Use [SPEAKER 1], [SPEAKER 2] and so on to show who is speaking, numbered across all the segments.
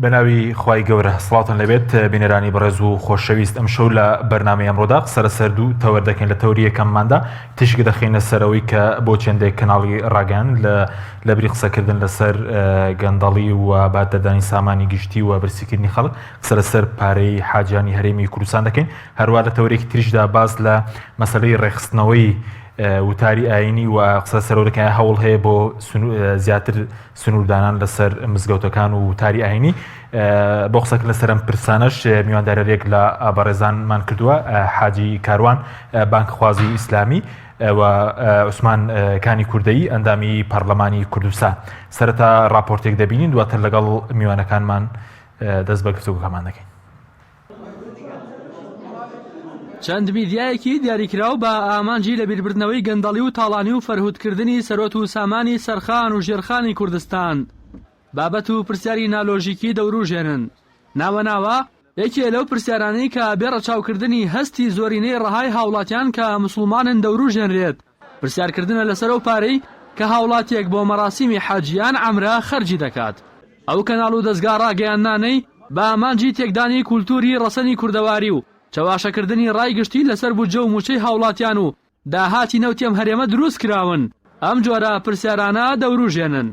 [SPEAKER 1] بەناوی خوای گەورە سڵاوتان لێبێت بینەرانی بەڕێز و خۆشەویست ئەمشەو لە بەرنامەی ئەمڕۆدا قسە لەسەر دوو تەوەر دەکەین لە تەوری یەکەمماندا تیشک دەخەینە سەرەوەی کە بۆ چێندێک کەناڵی ڕاگەیان لە لەبری قسەکردن لەسەر گەندەڵی و بەهەدەردانی سامانی گشتی و برسیکردنی خەڵک قسە لەسەر پارەی حاجیانی هەرێمی کوردستان دەکەین هەروە لە تەوەرێکی تریشدا باس لە مەسەلەی ڕێکخستنەوەی وتاری ئاینی و قسە سەرەوە دەکەین هەوڵ هەیە بۆ زیاتر سنووردانان لەسەر مزگەوتەکان و وتاری ئاینی بۆ قسەکردن لەسەر ئەم پرسانەش میواندارێک لە بەڕێزانمان کردووە حاجی کاروان بانکخوازی ئیسلامی و عوسمان کانی کوردەیی ئەندامی پەرلەمانی کوردستان سەرەتا راپۆرتێک دەبینین دواتر لەگەڵ میوانەکانمان دەست بە گفتوگۆکەمان دەکەین.
[SPEAKER 2] چەند میدیایەکی دیاریکراو بە ئامانجی لەبیربردنەوەی گەندەڵی و تاڵانی و فەرهودکردنی سەروەت و سامانی سەرخان و ژێرخانی کوردستان بابەت و پرسیاری نالۆژیکی دەوروژێنن. ناوە ناوە یەکێ لەو پرسیارانەی کە بێ ڕەچاوکردنی هەستی زۆرینەی ڕەهای هاوڵاتیان کە موسڵمانن دەوروژێنرێت، پرسیارکردنە لەسەر ئەو پارەی کە هاوڵاتیەک بۆ مەراسیمی حەج یان عەمرە خەرجی دەکات. ئەو کەناڵ و دەزگا ڕاگەیاندنانەی بە ئامانجی تێکدانی کولتوری ڕەسەنی کوردەواری و چەواشەکردنی ڕای گشتی لەسەر بودجە و موچەی هاوڵاتیان و داهاتی نەوتی ئەم هەرێمە دروست کراون، ئەم جۆرە پرسیارانە دەوروژێنن.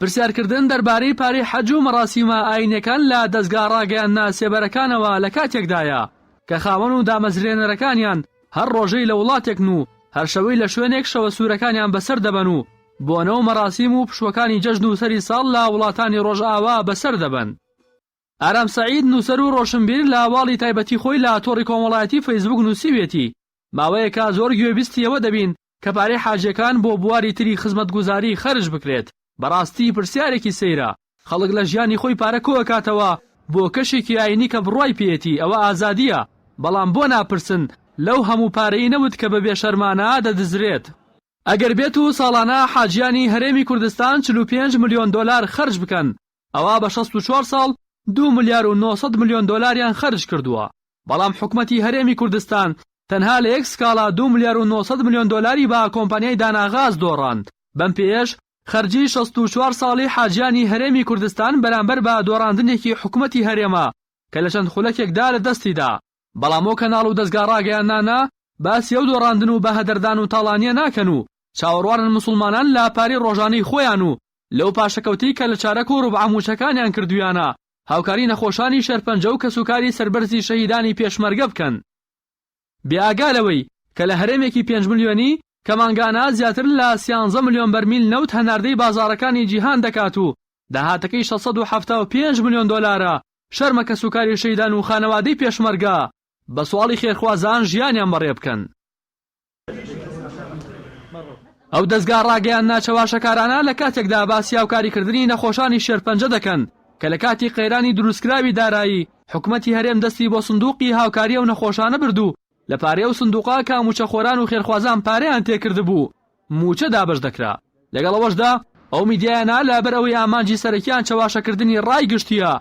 [SPEAKER 2] پرسیارکردن دەربارەی پارەی حەج و مەراسیمە ئاینیەکان لە دەزگا ڕاگەیاندنە سێبەرەکانەوە لە کاتێکدایە کە خاوەن و دامەزرێنەرەکانیان هەر ڕۆژەی لە وڵاتێکن و هەر شەوەی لە شوێنێک شەوە سوورەکانیان بەسەر دەبەن و بۆنە و مەراسیم و پشووەکانی جەژن و سەری ساڵ لە وڵاتانی ڕۆژئاوا بەسەر دەبەن. ئارام سەعید نووسەر و ڕۆشنبیر لە واڵی تایبەتی خۆی لە تۆڕی کۆمەڵایەتی فەیسبووک نووسیویەتی، ماوەیەکە زۆر گوێبیستی ئەوە دەبین کە پارەی حاجیەکان بۆ بواری تری خزمەتگوزاری خەرج بکرێت، بەڕاستی پرسیارێکی سەیرە، خەڵک لە ژیانی خۆی پارە کۆئەکاتەوە بۆ کەشێکی ئاینی کە بڕوای پێیەتی ئەوە ئازادیە، بەڵام بۆ ناپرسن لەو هەموو پارەی نەوت کە بە بێشەرمانە دەدزرێت؟ ئەگەر بێت و ساڵانە حاجیانی هەرێمی کوردستان 45 ملیۆن دۆلار خەرج بکەن ئەوا بە 64 ساڵ 2 ملیار و 900 ملیۆن دۆلاریان خەرج کردووە، بەڵام حکومەتی هەرێمی کوردستان تەنها لە یەک سکاڵا دوو ملیار و 900 ملیۆن دۆلاری بە کۆمپانیای داناغاز دۆڕاند، بەم پێیەش خەرجی 64 ساڵی حاجیانی هەرێمی کوردستان بەرامبەر بە دۆڕاندنێکی حکومەتی هەرێمە کە لە چەند خولەکێکدا لە دەستی دا. بەڵام ئەو کەناڵ و دەزگا ڕاگەیاندنانە باسی ئەو دۆڕاندن و بەهەدەردان و تاڵانییە ناکەن و چاوەڕوانن موسڵمانان لە پارەی ڕۆژانەی خۆیان و لەو پاشەکەوتەی کە لە چارەک و ڕوبعە مووچەکانیان کردوویانە هاوکاری نەخۆشانی شێرپەنجە و کەسوکاری سەربەرزی شەهیدانی پێشمەرگە بکەن. بێ ئاگا لەوەی کە لە هەرێمێکی پێنج ملیۆنی کە مانگانە زیاتر لە سیانزە ملیۆن بەرمیل نەوت هەناردەی بازاڕەکانی جیهان دەکات و داهاتەکەی 675 ملیۆن دۆلارە، شەرمە کەسوکاری شەهیدان و خانەوادەی پێشمەرگە بە سواڵی خێرخوازان ژیانیان بەڕێ بکەن. ئەو دەزگا ڕاگەیاندنە چەواشەکارانە لە کاتێکدا باسی هاوکاریکردنی نەخۆشانی شێرپەنجە دەکەن کە لە کاتی قەیرانی دروستکراوی دارایی حکومەتی هەرێم دەستی بۆ سندوقی هاوکاری ئەو نەخۆشانە برد و لە پارەی ئەو سندوقە کە موچەخۆران و خێرخوازان پارەیان تێکردبوو موچە دابەش دەکرا. لەگەڵ ئەوەشدا ئەو میدیایانە لەبەر ئەوەی ئامانجی سەرەکیان چەواشەکردنی ڕای گشتییە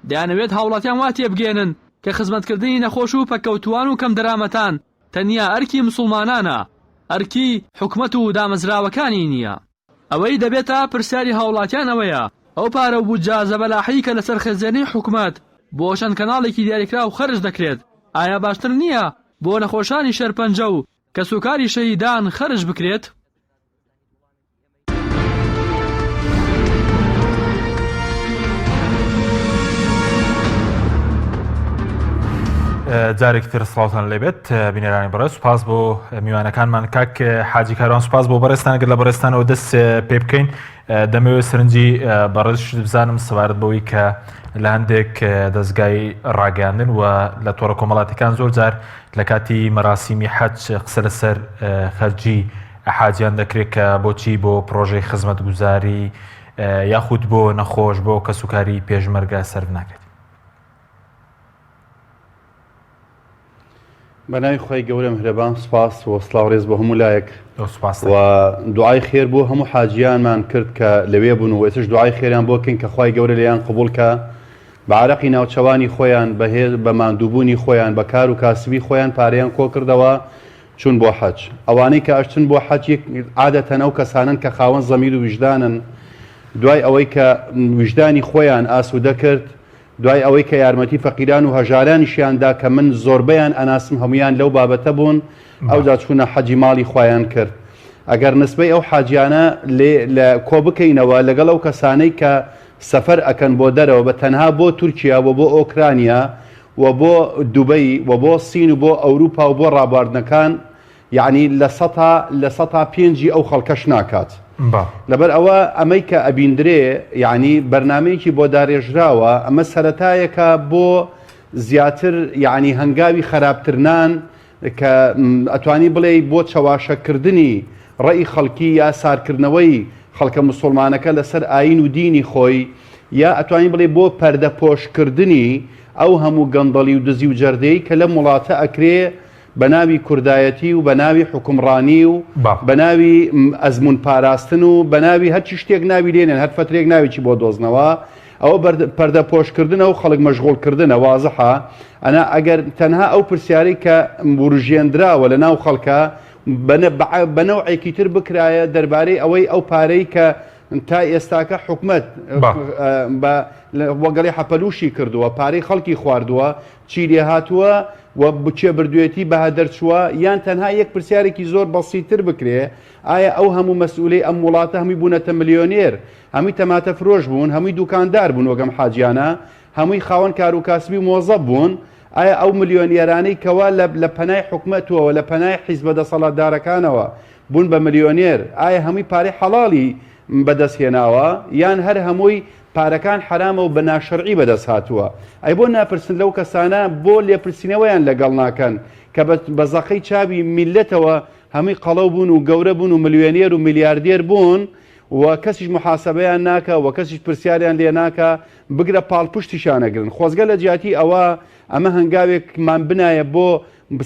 [SPEAKER 2] دەیانەوێت هاوڵاتیان وا تێبگەیەنن کە خزمەتکردنی نەخۆش و پەککەوتووان و کەمدەرامەتان تەنیا ئەرکی مسوڵمانانە، ئەرکی حکومەت و دامەزراوەکانی نییە. ئەوەی دەبێتە پرسیاری هاوڵاتیان ئەوەیە، ئەو پارە و بودجە زەبەلاحەی کە لەسەر خەزێنەی حکومەت بۆ چەند کەناڵێکی دیاریکراو خەرج دەکرێت، ئایا باشتر نییە بۆ نەخۆشانی شێرپەنجە و کەسوکاری شەهیدان خەرج بکرێت؟
[SPEAKER 1] جارێکی تر سڵاوتان لێبێت بینەرانی بەڕێز سوپاس بۆ میوانەکانمان کاک حاجی کاروان سوپاس بۆ بەڕێزتان گەر لە بەڕێزتانەوە دەست پێ بکەین دەمەوێت سەرنجی بەڕێز بزانم سەبارەت بەوەی کە لە هەندێک دەستگای ڕاگەاندن و لە تۆڕە کۆمەڵاتەکان زۆر جار لە کاتی مەراسیمی حەج قسە لەسەر خەرجی حاجیان دەکرێت کە بۆچی بۆ پڕۆژەی خزمەتگوزاری یاخود بۆ نەخۆش بۆ کەسوکاری پێشمەرگە سەرف ناکرێت؟
[SPEAKER 3] بەناوی خوای گەورە مهرەبان سوپاس و سڵاو ڕێز بۆ هەموو لایەک و دوعای خێر بۆ هەموو حاجیانمان کرد کە لەوێ بوون و ئێستش دوعای خێریان بۆ کەین کە خوای گەورە لێیان قبوڵ کە بە عەرەقی ناوچەوانی خۆیان بەهێز بە ماندووبوونی خۆیان بە کار و کاسبی خۆیان پارەیان کۆکردەوە چوون بۆ حەج. ئەوانەی کە ئەچن بۆ حەج یەک عادەتەن ئەو کەسانەن کە خاوەن زەمیر و ویژدانن، دوای ئەوەی کە ویژدانی خۆیان ئاسوودە کرد، دوای ئەوەی کە یارمەتی فەقیران و هەژارانیشیان دا کە من زۆربەیان ئەناسم هەموویان لەو بابەتە بوون ئەوجا چوونە حەجی ماڵی خوایان کرد ئەگەر نسبەی ئەو حاجیانە لێ لە کۆ بکەینەوە لەگەڵ ئەو کەسانەی کە سەفەر ئەکەن بۆ دەرەوە بە تەنها بۆ تورکیا و بۆ ئۆکرانیا و بۆ دوبەی و بۆ سین و بۆ ئەوروپا و بۆ ڕابواردنەکان یەعنی لە سەتا لە سەتا پێنجی ئەو خەڵکەش ناکات. لەبەر ئەوە ئەمەی کە ئەبیندرێ یەعنی بەرنامەیەکی بۆ دارێژراوە ئەمە سەرەتایەکە بۆ زیاتر یەعنی هەنگاوی خەراپترنان کە ئەتوانی بڵێی بۆ چەواشەکردنی ڕەئی خەڵکی یا سارکردنەوەی خەڵکە مسوڵمانەکە لەسەر ئایین و دینی خۆی یا ئەتوانی بڵێی بۆ پەردەپۆشکردنی ئەو هەموو گەندەڵی و دزی و جەردەی کە لەم وڵاتە ئەکرێ بە ناوی کوردایەتی و بە ناوی حوکمڕانی و بە ناوی ئەزموون پاراستن و بە ناوی هەرچی شتێک ناوی لێنێن هەر فەترێک ناوێکی بۆ دۆزنەوە ئەوە پەردە پۆشکردنە و خەڵک مەشغوڵ کردنە وازحە ئەنا ئەگەر تەنها ئەو پرسیارەی کە وروژێندراوە لە ناو خەڵکە بە نەوعێکی تر بکرایە دەربارەی ئەوەی ئەو پارەی کە تا ئێستاکە حکومەت بە وەگەڵی حەپەلوشی کردووە پارەی خەڵکی خواردووە چی لێهاتووە و کێ بردوێتی بەهەدەر چووە یان تەنها یەک پرسیارێکی زۆر بەسیتر بکرێ ئایا ئەو هەموو مەسئولەی ئەم وڵاتە هەمووی بوونەتە ملیۆنێر هەمووی تەماتە فرۆش بوون هەمووی دوکاندار بوون وەک ئەم حاجیانە هەمووی خاوەن کاروکاسبی و مۆزەف بوون ئایا ئەو ملیۆنێرانەی کەوا لە لە پەنای حکومەتەوە لە پەنای حیزبە دەسەڵاتدارەکانەوە بوون بە ملیۆنێر ئایا هەمووی پارەی حەڵاڵی بەدەست هێناوە یان هەر هەمووی پارەکان حەرامە و بە ناشەرعی بەدەست هاتووە ئەی بۆ ناپرسن لەو کەسانە بۆ لێپرسینەوەیان لەگەڵ ناکەن کە بە زەقەی چاوی میللەتەوە هەمووی قەڵەو بوون و گەورە بوون و ملیۆنێر و ملیاردێر بوون و کەسیش موحاسەبەیان ناکا و کەسیش پرسیاریان لێ ناکا بگرە پاڵپشتیشیان ئەگرن خۆزگە لە جیاتی ئەوە ئەمە هەنگاوێکمان بنایە بۆ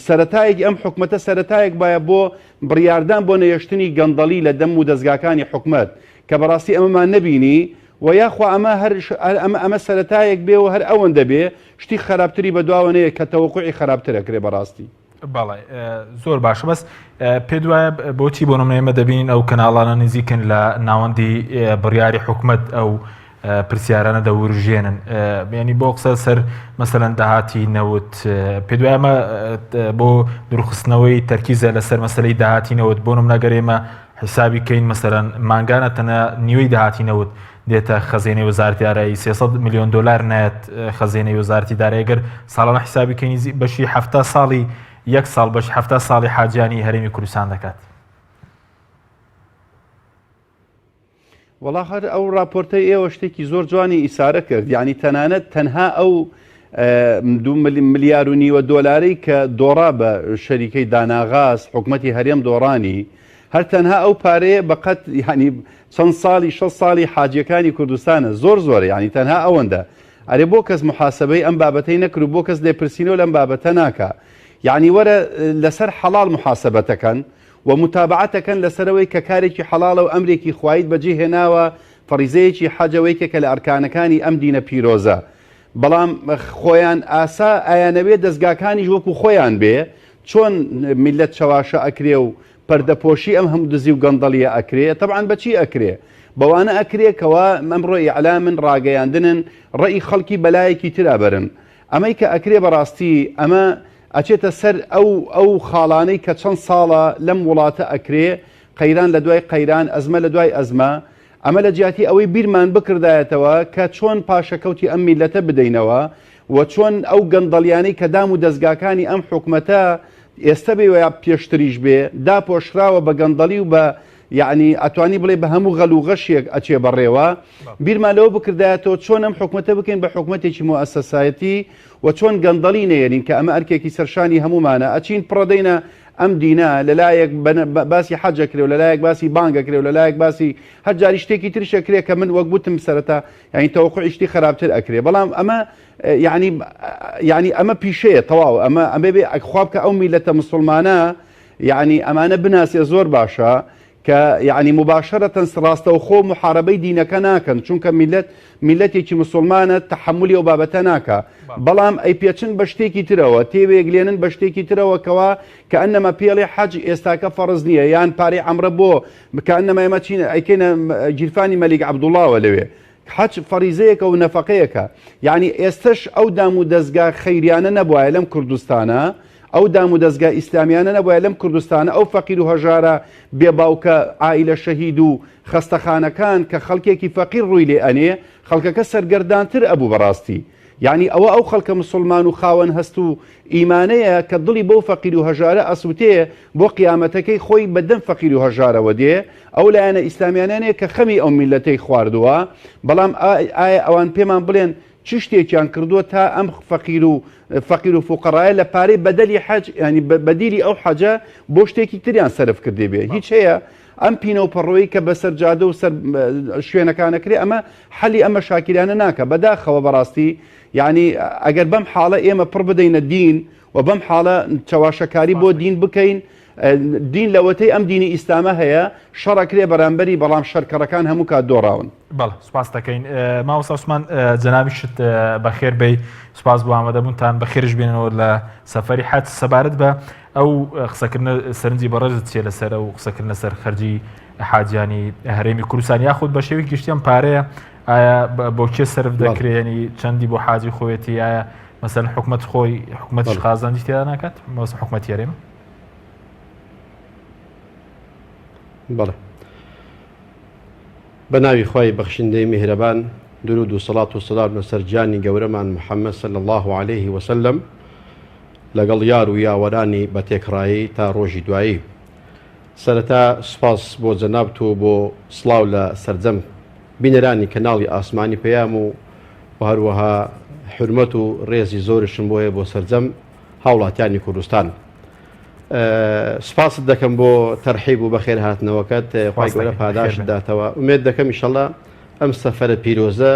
[SPEAKER 3] سەرەتایەکی ئەم حکومەتە سەرەتایەک بایە بۆ بڕیاردان بۆ نەهێشتنی گەندەڵی لە دەم و دەزگاکانی حکومەت کە بەڕاستی ئەمەمان نەبینی و یاخوا ئەمە هەر ئەمە ئەمە سەرەتایەک بێ و هەر ئەوەندە بێ شتی خەراپتری بەدواوە نەیە کە تەوەقوعی خەراپتر ئەکرێ بەڕاستی.
[SPEAKER 1] بەڵێ زۆر باشە بەس پێت وایە بۆچی بۆ نمونە ئێمە دەبینین ئەو کەناڵانە نزیکن لە ناوەندی بڕیاری حکومت ئەو پرسیارانە دەورژێنن یعنی بۆ قسە سەر مەسەلەن داهاتی نەوت پێت وایە ئەمە بۆ دوورخستنەوەی تەرکیزە لەسەر مەسلەی داهاتی نەوت بۆ نمونە گەر ئێمە حیسابی کەین مەسەلەن مانگانە تەنە نیوەی داهاتی نەوت دێتە خەزێنەی وەزارەتی دارایی 300 میلیۆن دلار نایەت خەزێنەی وەزارەتی دارایی گەر ساڵانە حیسابی کەین بەشی 70 ساڵی یەک ساڵ بەش 70 ساڵی حاجیانی هەرێمی کوردستان دەکات.
[SPEAKER 3] وەڵا هەر ئەو راپۆرتەی ئێوە شتێکی زۆر جوانی ئیسارە کرد یعنی تەنانەت تەنها ئەو دو ملیار و نیوە دۆلاری کە دۆڕا بە شەریکەی داناغاز حکومەتی هەرێم دۆڕانی هەر تەنها ئەو پارەیە بەقەت یعنی چەند ساڵی 6 ساڵی حاجیەکانی کوردستانە زۆر زۆرە یعنی تەنها ئەوەندە ئەرێ بۆ کەس محاسبەی ئەم بابەتەی نەکرد و بۆ کەس لێپرسینەوە لەم بابەتە ناکا یعنی وەرە لەسەر حەڵاڵ محاسبەتەکەن و متابعەتەکەن لەسەرەوەی کە کارێکی حەڵاڵە و ئەمرێکی خوایت بەجێ هێناوە فەریزەیەکی حەجە و یەکێکە لە ئەرکانەکانی ئەم دینە پیرۆزە بەڵام خۆیان ئاسا ئەیانەوێ دەزگاکانیش وەکو خۆیان بێ چۆن میللەت چەواشە ئەکرێ و پەردەپۆشی ئەم هەموو دزی و گەندەڵیە ئەکرێ تەبعەن بەچی ئەکرێ بەوانە ئەکرێ کەوا ئەمڕۆ ئیعلامن ڕاگەیاندنن ڕەئی خەڵکی بەلایەکی ترا بەرن ئەمەی کە ئەکرێ بەڕاستی ئەمە ئەچێتە سەر ئەو ئەو خاڵانەی کە چەند ساڵە لەم وڵاتە ئەکرێ قەیران لە دوای قەیران ئەزمە لە دوای ئەزمە ئەمە لە جیاتی ئەوەی بیرمان بکردایەتەوە کە چۆن پاشەکەوتی ئەم میللەتە بدەینەوە و چۆن ئەو گەندەڵیانەی کە دام و دەزگاکانی ئەم حکومەتە ئێستە بێ و یا پێشتریش بێ داپۆشراوە بە گەندەڵی و بە یەعنی ئەتوانی بڵێ بە هەموو غەل و غەشێک ئەچێ بەڕێوە بیرمان لەوە بکردایەتەوە چۆن ئەم حکومەتە بکەین بە حکومەتێکی موئەسەسایەتی و چۆن گەندەڵی نەیەنین کە ئەمە ئەرکێکی سەرشانی هەموومانە ئەچین پڕەدەینە ئەم دینە لەلایەک باسی حەج ئەکرێ و لەلایەک باسی بانگ ئەکرێ و لەلایەک باسی هەر جاری شتێکی تریش ئەکرێ کە من وەک وتم سەرەتا یعنی تەوەقوعی شتی خراپتر ئەکرێ بەڵام ئەمە یعنی یعنی ئەمە پیشەیە تەواو ئەمە ئەمێ بێ خوا بکە ئەو میلەتە مسلمانە یعنی ئەمانە بناسێ زۆر باشە کە یەعنی موباشەرەتەن ڕاستەوخۆ موحارەبەی دینەکە ناکەن چونکە میللەت میللەتێکی موسوڵمانە تەحەمولی ئەو بابەتە ناکا بەڵام ئەیپێچن بە شتێکی ترەوە تێوێگلێنن بە شتێکی ترەوە کەوا کەئەنەما پێڵێ حەج ئێستاکە فەڕز نییە یان پارەی عەمرە بۆ کەئەنەما ئێمە چین ئەیکەینە گیرفانی مەلیک عەبدوڵڵاوە لەوێ. حەج فەریزەیەکە و نەفەقەیەکە یعنی ئێستش ئەو دام و دەزگا خەیریانە نەبوایە لەم کوردستانە ئەو دام و دەزگا ئیسلامیانە نەبوایە لەم کوردستانە ئەو فەقیر و هەژارە بێ باوکە عائیلە شەهید و خەستەخانەکان کە خەڵکێکی فەقیر ڕووی لێ ئەنێ خەڵکەکە سەرگەردانتر ئەبوو بەڕاستی یانی ئەوە ئەو خەڵکە مسوڵمان و خاوەن هەست و ئیمانەیە کە دڵی بەو فەقیر و هەژارە ئەسوتێ بۆ قیامەتەکەی خۆی بە دەم فەقیر و هەژارەوە دێ ئەو لایەنە ئیسلامیانەیە کە خەمی ئەو میللەتەی خواردووە بەڵام ئایا ئەوان پێمان بڵێن چ شتێکیان کردووە تا ئەم فەقیر و فەقیر و فوقەڕایە لە پارەی بەدەلی حەج ینی بەدیلی ئەو حەجە بۆ شتێکی تریان سەرف کردێ بێ هیچ هەیە ئەم پینە و پەڕۆی کە بەسەر جادە و سەر شوێنەکانەکرێ ئەمە حەلی ئەمە شاکیرانە ناکە بەداخەوە بەڕاستی یعنی ئەگەر بەم حاڵە ئێمە پڕ بدەینە دین و بەم حاڵە چەواشەکاری بۆ دین بکەین دین لەوەتەی ئەم دینی ئیسلامە هەیە شەڕەکرێ بەرامبەری بەڵام شەرکەڕەکان هەموو کات دۆڕاون.
[SPEAKER 1] بەڵێ سوپاس دەکەین مامۆستا عوسمان جەنابیشت بەخێر بێی سوپاس بۆ ئامادەبوونتان بەخێرش بێنەوە لە سەفەری حەج سەبارەت بە ئەو قسەکردنە سەرنجی بەڕێزت چیە لەسەر ئەو قسەکردنە سەر خەرجی حاجیانی هەرێمی کوردستان یاخود بە شێوی گشتی ئەم پارەیە ئایا بۆ کێ سەرف دەکرێنی چەندی بۆ حاجی خۆیەتی ئایا مەسەن حکومت خۆی حکومەتش قازانجی تێدا ناکات مەسە حکومەت هەرێم؟
[SPEAKER 4] بەڵێ بە ناوی خوای بەخشندەی میهرەبان درود و سەڵات و سەلام لەسەر گیانی گەورەمان محمد صلی اللە علیه وسلم لەگەڵ یار و یاوەرانی بە تێکڕایی تا ڕۆژی دوایی. سەرەتا سوپاس بۆ جەنابت و بۆ سڵاو لە سەرجەم بینەرانی کەناڵی ئاسمانی پەیام و و هەروەها حورمەت و ڕێزی زۆرشم بۆ هەیە بۆ سەرجەم هاوڵاتیانی کوردستان. سوپاست دەکەم بۆ تەرحیب و بەخێرهاتنەوەکەت، خوای گەورە پاداشت داتەوە. ئومێد دەکەم ئیشەڵا ئەم سەفەرە پیرۆزە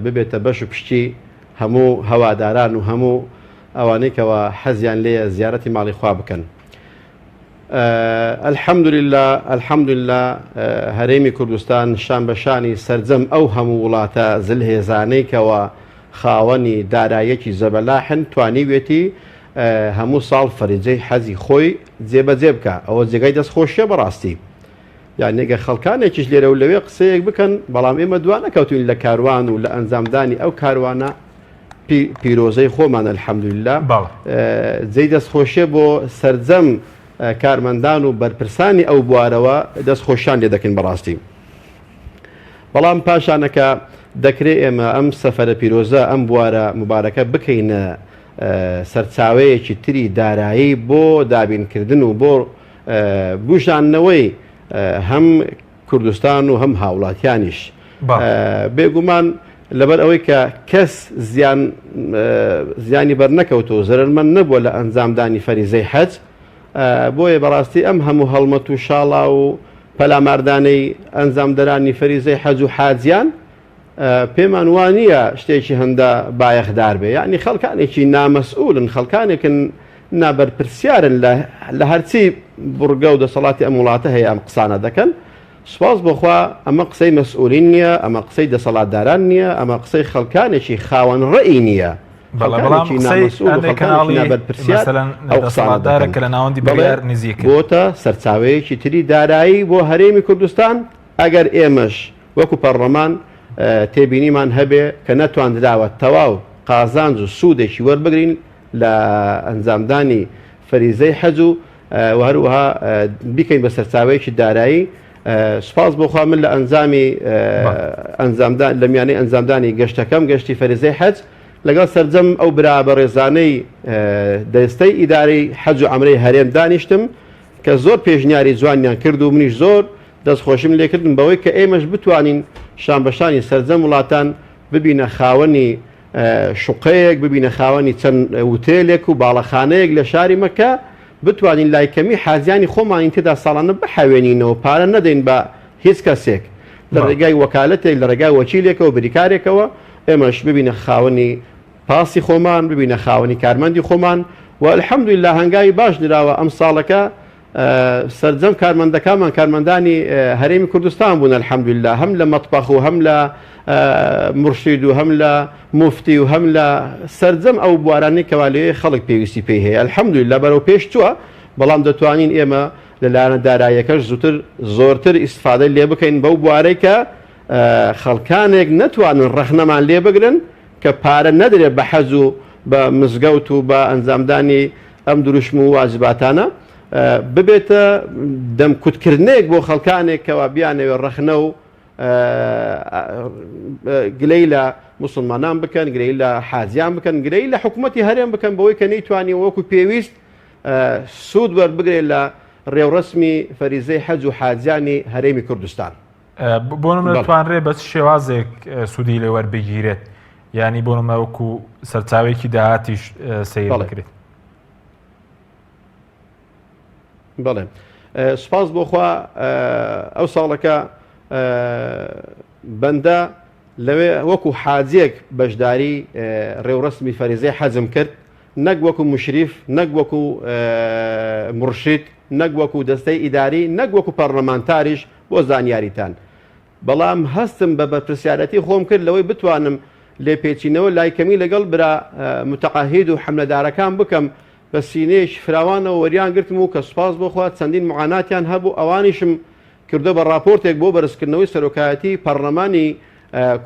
[SPEAKER 4] ببێتە بەش و پشتی هەموو هەواداران و هەموو ئەوانەی کەوا حەزیان لێیە زیارەتی ماڵی خوا بکەن. الحمدللە الحمدللە هەرێمی کوردستان شان بە شانی سەرجەم ئەو هەموو وڵاتە زلهێزانەی کەوا خاوەنی داراییەکی زەبەلاحن توانیوێتی هەموو ساڵ فەریجەی حەجی خۆی جێبەجێ بکا ئەوە جێگای دەستخۆشیە بەڕاستی یانی گەر خەڵکانێکیش لێرە و لەوێ قسەیەک بکەن بەڵام ئێمە دوا نەکەوتوین لە کاروان و لە ئەنجامدانی ئەو کاروانە پیرۆزەی خۆمان الحمدللە جێی دەستخۆشیە بۆ سەرجەم کارمەندان و بەرپرسانی ئەو بوارەوە دەستخۆشیان لێ دەکەین بەڕاستی بەڵام پاشانەکە دەکرێ ئێمە ئەم سەفەرە پیرۆزە ئەم بوارە مبارەکە بکەینە سەرچاوەیەکی تری دارایی بۆ دابینکردن و بۆ بوژاندنەوەی هەم کوردستان و هەم هاوڵاتیانیش. بێگومان لەبەر ئەوەی کە کەس زیان زیانی بەرنەکەوت و زەرەرمەند نەبووە لە ئەنجامدانی فەریزەی حەج، بۆیە بەڕاستی ئەم هەموو هەڵمەت و شاڵاو و پەلاماردانەی ئەنجامدەرانی فەریزەی حەج و حاجیان پێمان وا نییە شتێکی هەندە بایەخدار بێ یعنی خەڵکانێکی نامەسئولن خەڵکانێکن نابەرپرسیارن لە هەرچی بڕگە و دەسەڵاتی ئەم وڵاتە هەیە ئەم قسانە دەکەن سوپاس بۆخوا ئەمە قسەی مەسئولین نییە ئەمە قسەی دەسەڵاتداران نییە ئەمە قسەی خەڵکانێکی خاوەن ڕێی نییە
[SPEAKER 1] بەڵام قسەی نابەرپرسیار ئەو قسانە کە لە ناوەندی بڕیار نزیک
[SPEAKER 4] بۆتە سەرچاوەیەکی تری دارایی بۆ هەرێمی کوردستان ئەگەر ئێمەش وەکو پەڕڵەمان تێبینیمان هەبێ کە نەتواندراوە تەواو قازانج و سوودێکی وەربگرین لە ئەنجامدانی فەریزەی حەج و و هەروەها بیکەین بە سەرچاوەیەکی دارایی سوپاس بۆ خوا من لە ئەنجامی ئەنجامدان لە میانەی ئەنجامدانی گەشتەکەم گەشتی فەریزەی حەج لەگەڵ سەرجەم ئەو برا بەڕێزانەی دەستەی ئیدارەی حەج و عەمرەی هەرێم دانیشتم کە زۆر پێشنیاری جوانیان کرد و منیش زۆر دەستخۆشیم لێکردن بەوەی کە ئێمەش بتوانین شانبەشانی سەرجەم وڵاتان ببینە خاوەنی شوقەیەک، ببینە خاوەنی چەند وتێلێک و باڵەخانەیەک لە شاری مەککە، بتوانین لای کەمی حاجیانی خۆمانی تێدا ساڵانە بحەوێنینەوە، پارە نەدەین بە هیچ کەسێک، لە ڕێگای وەکالەتێک، لە ڕێگای وەکیلێکەوە، بریکارێکەوە، ئێمەش ببینە خاوەنی پاسی خۆمان، ببینە خاوەنی کارمەندی خۆمان و الحمدللە هەنگاوی باش نراوە ئەمساڵەکە سەرجەم کارمەندەکانمان کارمەندانی هەرێمی کوردستان بوون الحمدللە هەم لە مەتبەخ و هەم لە مورشید و هەم لە موفتی و هەم لە سەرجەم ئەو بوارانەی کەوا لێ خەڵک پێویستی پێی هەیە الحمدللە بەرەو پێش چووە بەڵام دەتوانین ئێمە لە لایەنە داراییەکەش زووتر زۆرتر ئیستفادەی لێ بکەین بەو بوارەی کە خەڵکانێک نەتوانن ڕەخنەمان لێ بگرن کە پارە نەدرێت بە حەج و بە مزگەوت و بە ئەنجامدانی ئەم دروشم و واجباتانە ببێتە دەمکوتکردنێک بۆ خەڵکانێک کەوا بیانەوێت ڕەخنە و گلەی لە موسڵمانان بکەن، گلەی لە حاجیان بکەن، گلەی لە حکوومەتی هەرێم بکەن بەوەی کە نەیتوانیوە وەکو پێویست سوود وەربگرێت لە ڕێوڕەسمی فەریزەی حەج و حاجیانی هەرێمی کوردستان.
[SPEAKER 1] بۆ نمونە دەتوانرێ بە چ شێوازێک سوودی لێ وەربگیرێت؟ یانی بۆ نمونە وەکو سەرچاوەیەکی داهاتیش سەیر بکرێت.
[SPEAKER 4] بەڵێ سوپاس بۆ خوا ئەو ساڵەکە بەندە لەوێ وەکو حاجیەک بەشداری ڕێوڕەسمی فەریزەی حەجم کرد نەک وەکو مشریف نەک وەکو مڕشید نەک وەکو دەستەی ئیداری نەک وەکو پەرلەمانتاریش بۆ زانیاریتان بەڵام هەستم بە بەرپرسیارەتی خۆم کرد لەوەی بتوانم لێپێچینەوە لای کەمی لەگەڵ برا متعهید و حەملەدارەکان بکەم بە سینەیەکی فراوانەوە وەریان گرتم و کە سوپاس بۆ خوا چەندین معاناتیان هەبوو ئەوانیشم کردوە بە ڕاپۆرتێک بۆ بەرزکردنەوەی سەرۆکایەتی پەڕلەمانی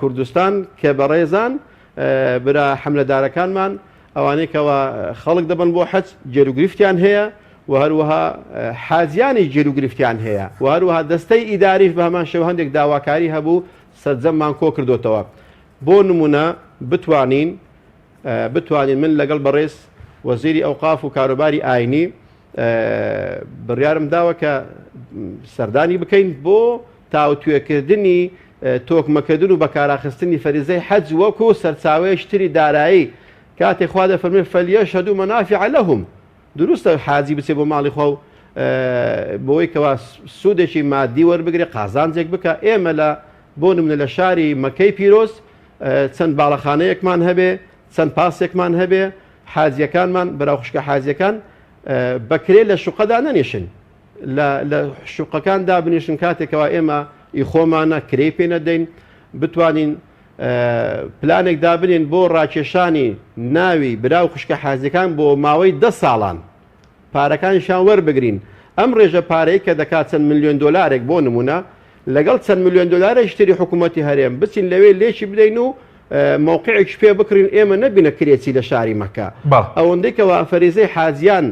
[SPEAKER 4] کوردستان کە بەڕێزان برا حەملەدارەکانمان ئەوانەی کەوا خەڵک دەبەن بۆ حەج گێروگرفتیان هەیە و هەروەها حاجیانیش گیروگرفتیان هەیە و هەروەها دەستەی ئیداریش بە هەمان شێوە هەندێک داواکاری هەبوو سەرجەممان کۆکردۆتەوە بۆ نمونە بتوانین بتوانین من لەگەڵ بەڕێز وەزیری ئەوقاف و کاروباری ئاینی بڕیارم داوە کە سەردانی بکەین بۆ تاوتوێکردنی تۆکمەکردن و بەکاراخستنی فەریزەی حەج وەکو سەرچاوەیەکی تری دارایی کاتێ خوا دەفەرمێ فلیشهدوا منافع لهم دروستە حاجی بچێ بۆ ماڵی خوا و بۆی کەوا سوودێکی مادی وەربگرێ قازانجێک بکە ئێمە لە بۆ نمونە لە شاری مەکەی پیرۆز چەند باڵەخانەیەکمان هەبێ چەند پاسێکمان هەبێ حاجیەکانمان برا خوشکە حاجیەکان بەکرێ لە شوقەدا نەنیشن لە شوقەکان دابنیشن کاتێکەوە ئێمە ئی خۆمانە کرێی پێ نەدەین بتوانین پلانێک دابنێن بۆ ڕاکێشانی ناوی برا و خوشکە حاجیەکان بۆ ماوەی دە ساڵان پارەکانیشیان وەربگرین ئەم ڕێژە پارەی کە دەکات چەند ملیۆن دۆلارێک بۆ نمونە لەگەڵ چەند ملیۆن دۆلارێکی تری حکوومەتی هەرێم بچین لەوێ لێکی بدەین و مەوقعێکی پێ بکڕین ئێمە نەبینە کرێچی لە شاری مەکە ئەوەندەی کەوا فەریزەی حاجیان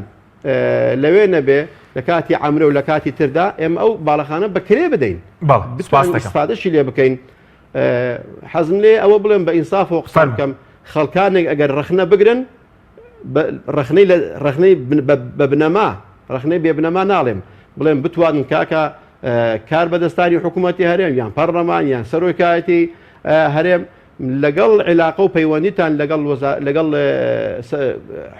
[SPEAKER 4] لەوێ نەبێ لە کاتی عەمرە و لە کاتی تردا ئێمە ئەو باڵەخانە بە کرێ بدەین بتوانین ئیسفادەشی لێ بکەین حەزم لێ ئەوە بڵێم بە ئینسافەوە قسە بکەم خەڵکانێک ئەگەر ڕەخنە بگرن ڕەخنەی لە ڕەخنەی بە بنەما ڕەخنەی بێ بنەما ناڵێم بڵێم بتوانن کاکە کار بەدەستانی حکوومەتی هەرێم یان پەرلەمان یان سەرۆکایەتی هەرێم لەگەڵ عیلاقە و پەیوەندیتان لەگەڵ لەگەڵ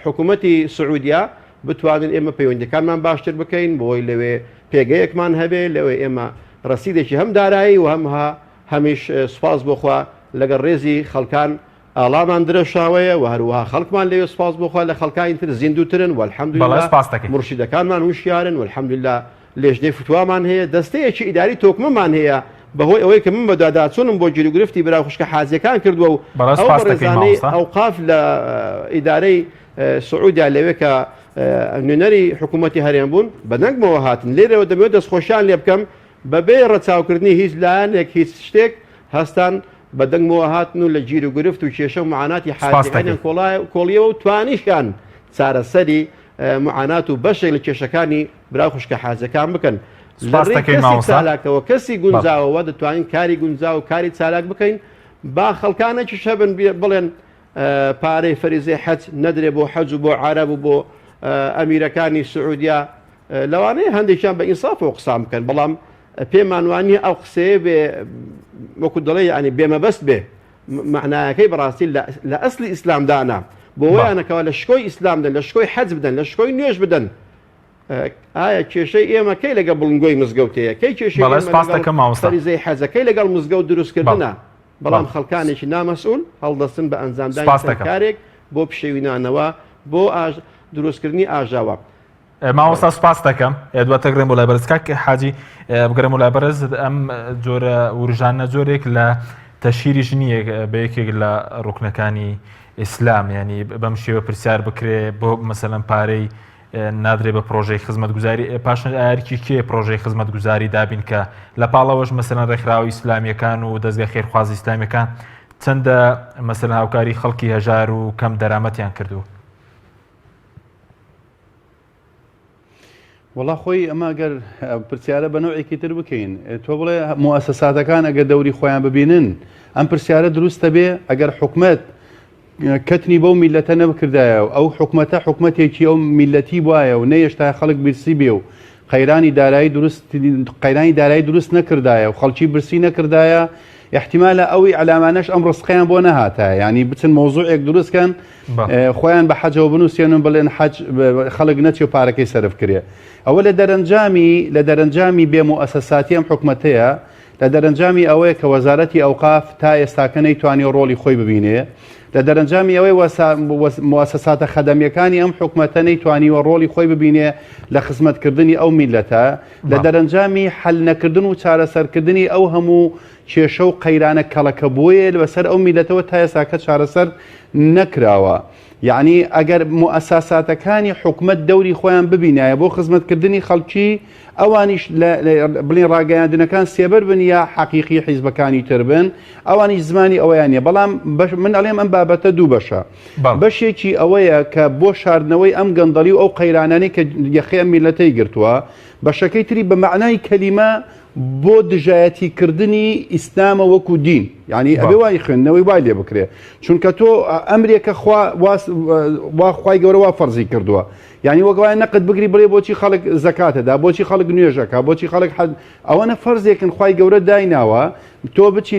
[SPEAKER 4] حکوومەتی سعودیا بتوانین ئێمە پەیوەندیەکانمان باشتر بکەین بۆی لەوێ پێگەیەکمان هەبێ لەوێ ئێمە ڕەسیدێکی هەم دارایی و هەمها هەمیش سوپاس بۆخوا لەگەڵ ڕێزی خەڵکان ئاڵامان درەوشاوەیە و هەروەها خەڵکمان لەوێ سوپاس بۆ خوا لە خەڵکانی تر زیندووترن و
[SPEAKER 1] بەڵێ
[SPEAKER 4] الحمدللە
[SPEAKER 1] سوپاست دەکەین.
[SPEAKER 4] مورشیدەکانمان وشیارن و الحمدللە لێژنەی فتوامان هەیە دەستەیەکی ئیداری تۆکمەمان هەیە بەهۆی ئەوەی کە من بەدواداچوونم بۆ گیروگرفتی برا و خوشکە حاجیەکان کردووە و
[SPEAKER 1] بەڵێ
[SPEAKER 4] ئەو
[SPEAKER 1] سوپاست دەکەین
[SPEAKER 4] بەڕێزانەی
[SPEAKER 1] مامۆستا.
[SPEAKER 4] ئەوقاف لە ئیدارەی سعودیا لەوێ کە نوێنەری حکوومەتی هەرێم بوون بەدەنگمەوە هاتن لێرەوە دەمەوێت دەستخۆشیان لێ بکەم بەبێ ڕەچاوکردنی هیچ لایەنێک هیچ شتێک هەستان بە دەنگمەوە هاتن و لە گیروگرفت و کێشە و معاناتی
[SPEAKER 1] سپاست
[SPEAKER 4] حاجیانیان
[SPEAKER 1] دەکەین.
[SPEAKER 4] کۆڵیەوە و توانیشیان چارەسەری معانات و بەشێک لە کێشەکانی برا و خوشکە حاجیەکان بکەن. لە
[SPEAKER 1] سپاست
[SPEAKER 4] ڕێی
[SPEAKER 1] دەکەین
[SPEAKER 4] کەسی
[SPEAKER 1] مامۆستا.
[SPEAKER 4] چالاکەوە کەسی
[SPEAKER 1] بەڵێ.
[SPEAKER 4] گونجاوەوە دەتوانین کاری گونجاو و کاری چالاک بکەین با خەڵکانێکیش هەبن بڵێن پارەی فەریزەی حەج نەدرێ بۆ حەج و بۆ عەرەب و بۆ ئەمیرەکانی سعودیا لەوانەیە هەندێکیان بە ئینسافەوە قسان بکەن بەڵام پێمان وانییە ئەو قسەیە بێ وەکو دەڵێ یعنی بێمەبەست بێ معنایەکەی بەڕاستی لە ئەسلی ئیسلامدانە بۆ ویانەکەەوە لە شکۆی ئیسلام دەن لە شکۆی حەج بدەن لە شکۆی نوێژ بدەن ئایا کێشەی ئێمە کەی لەگەڵ بڵنگۆی مزگەوتەیە کەی کێشەی فەریزەی حەجەکەی لەگەڵ مزگەوت دروستکردنە بەڵام خەڵکانێکی نامەسئول هەڵدەستن بە ئەنجامدانی چەند کارێک بۆ پشێوینانەوە بۆ دروستکردنی ئاژاوە.
[SPEAKER 1] مامۆستا سوپاست دەکەم دواتر گەڕێم بۆ لای بەرز کاک حاجی بگەرم بۆ لای بەرز ئەم جۆرە وروژانە جۆرێک لە تەشهیریش نییە بە یەکێک لە ڕوکنەکانی ئیسلام ینی بەم شێوە پرسیار بکرێ بۆ مەسەلەن پارەی. نادرێ بە پرۆژەی خزمەتگوزاری پاشان ئەرکی کێ پرۆژەی خزمەتگوزاری دابین کە لە پاڵەوەش مەسەلەن ڕێکخراوە ئیسلامیەکان و دەزگە خێرخوازی ئیسلامیەکان چەندە مەسەلەن هاوکاری خەڵکی هەژار و کەم دەرامەتیان کردووە؟
[SPEAKER 3] وەڵا خۆی ئەمە گەر پرسیارە بە نەوعێکی تر بکەین تۆ بڵێ موئەسەساتەکان ئەگەر دەوری خۆیان ببینن ئەم پرسیارە دروستە بێ ئەگەر حکومەت کەتنی بەو میلەتە نەبکردایە و ئەو حکومەتە حکومەتێکی ئەو میلەتی وایە و نەیەشتا خەڵک برسی بێ و قەیرانی دارایی دروست قەیرانی دارایی دروست نەکردایە و خەڵکی برسی نەکردایە احتیمالە ئەو ئیعلامانەش ئەم ڕسقیان بۆ نەهاتایە ینی بچن مۆزوعێک دروست کەن خۆیان بە حەجەوە بنووسێنن بڵێن حەج خەڵک نەچێ و پارەکەی سەرف کرێ ئەوە لە دەرەنجامی لە دەرەنجامی بێ موئەسەساتی ئەم حکومەتەیە لە دەرەنجامی ئەوەیە کە وەزارەتی ئەوقاف تا ئێستاکە نەیتوانیوە ڕۆڵی خۆی ببینێ لە دەرەنجامی ئەوەی موئەسەساتە خەدەمیەکانی ئەم حکومەتە نەیتوانیوە ڕۆڵی خۆی ببینێ لە خزمەتکردنی ئەو میلەتە لە دەرەنجامی حەل نەکردن و چارەسەرکردنی ئەو هەموو کێشە و قەیرانە کەڵەکەبووەیە بەسەر ئەو میلەتەوە تا ئێستاکە چارەسەر نەکراوە. یەعنی ئەگەر موئەساساتەکانی حکومەت دەوری خۆیان ببینایە بۆ خزمەتکردنی خەڵکی ئەوانیش بڵین ڕاگەیاندنەکان سێبەر بن یا حەقیقی حیزبەکانی تر بن ئەوانیش زمانی ئەوەیان نیە بەڵام من ئەڵێم ئەم بابەتە دوو بەشە بەشێکی ئەوەیە کە بۆ شاردنەوەی ئەم گەندەڵی و ئەو قەیرانانەی کە یەخەی ئەم میلەتەی گرتووە بەشەکەی تری بە مەعنای کەلیمە بۆ دژایەتی کردنی ئیسلامە وەکو دین یعنی ئەبێ وای خوێندنەوەی وای لێ بکرێ چونکە تۆ ئەمرێکە خوا وا خوای گەورە وا فەرزی کردووە یعنی وەک وایە نەقد بگری بڵێ بۆچی خەڵک زەکاتەدا بۆچی خەڵک نوێژەکە بۆچی خەڵک حەج ئەوەنە فەرزێکن خوای گەورە دایناوە تۆ بچی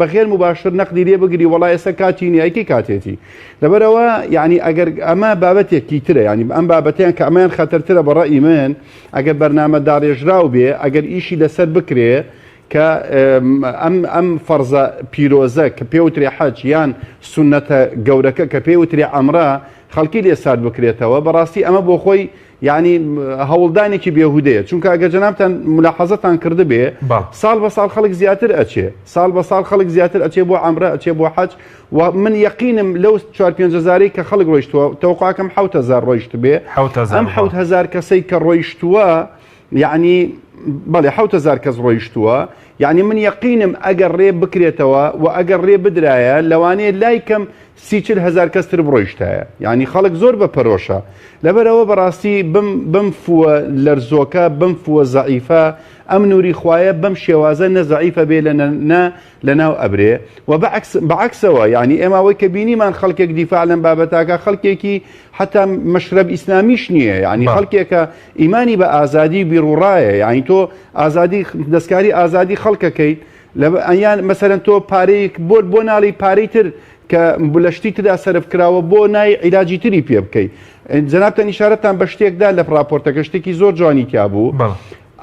[SPEAKER 3] بەغێر مباشر نەقدی لێ بگری وەڵا ئێستا کاتی نییە ئەی کەی کاتێتی لەبەرەوە یعنی ئەگەر ئەمە بابەتێکی ترە یعنی ئەم بابەتیان کە ئەمەیان خەتەرترە بە ڕەئی من ئەگەر بەرنامە داڕێژراو بێ، ئەگەر ئیشی لەسەر بکرێ کە ئەم ئەم فەرزە پیرۆزە کە پێوترێ حەج یان سوننەتە گەورەکە کە پێوترێ عەمرە خەڵکی لێ سارد بکرێتەوە، بەڕاستی ئەمە بۆ خۆی یانی هەوڵدانێکی بێهودەیە، چونکە ئەگەر جەنابتان ملاحەزەتان کردبێ ساڵ بە ساڵ خەڵک زیاتر ئەچێ، ساڵ بە ساڵ خەڵک زیاتر ئەچێ بۆ عەمرە ئەچێ بۆ حەج، و من یەقینم لەو چوار پێنج هەزارەی کە خەڵک ڕۆیشتووە تەوەقعەکەم 7000 ڕۆیشتبێ ئەم 7000 کەسەی کە ڕۆیشتووە یعنی بەڵێ 7000 کەس ڕۆیشتووە یعنی من یەقینم ئەگەر ڕێ بکرێتەوە و ئەگەر ڕێ بدرایە لەوانەیە لای کەم سی هزار کەس تر بڕۆیشتایە یعنی خەڵک زۆر بە پەرۆشە لەبەرەوە بەڕاستی بم بم فووە لەرزۆکە بم فووە زەعیفە ئەم نوری خوایە بەم شێوازە نە زەعیفە بێ لە نە لەناو ئەبرێ و بەعکس بەعکسەوە یعنی ئێمە ئەوەی کە بینیمان خەڵکێک دیفاع لەم بابەتاکە خەڵکێکی حتا مەشرەب ئیسلامیش نییە یعنی خەڵکێکە ئیمانی بە ئازادی بیڕوڕایە یعنی تۆ ئازادی دەستکاری ئازادی خەڵکەکەیت یان مەسەرەن تۆ پارەیەک بۆ بۆ ناڵی پارەی تر کە لە شتی تردا سەرف کراوە بۆ نای عیلاجی تری پێ بکەیت جەنابتان ئیشارەتان بە شتێکدا لە راپۆرتەکە شتێکی زۆر جوانی تیا بوو.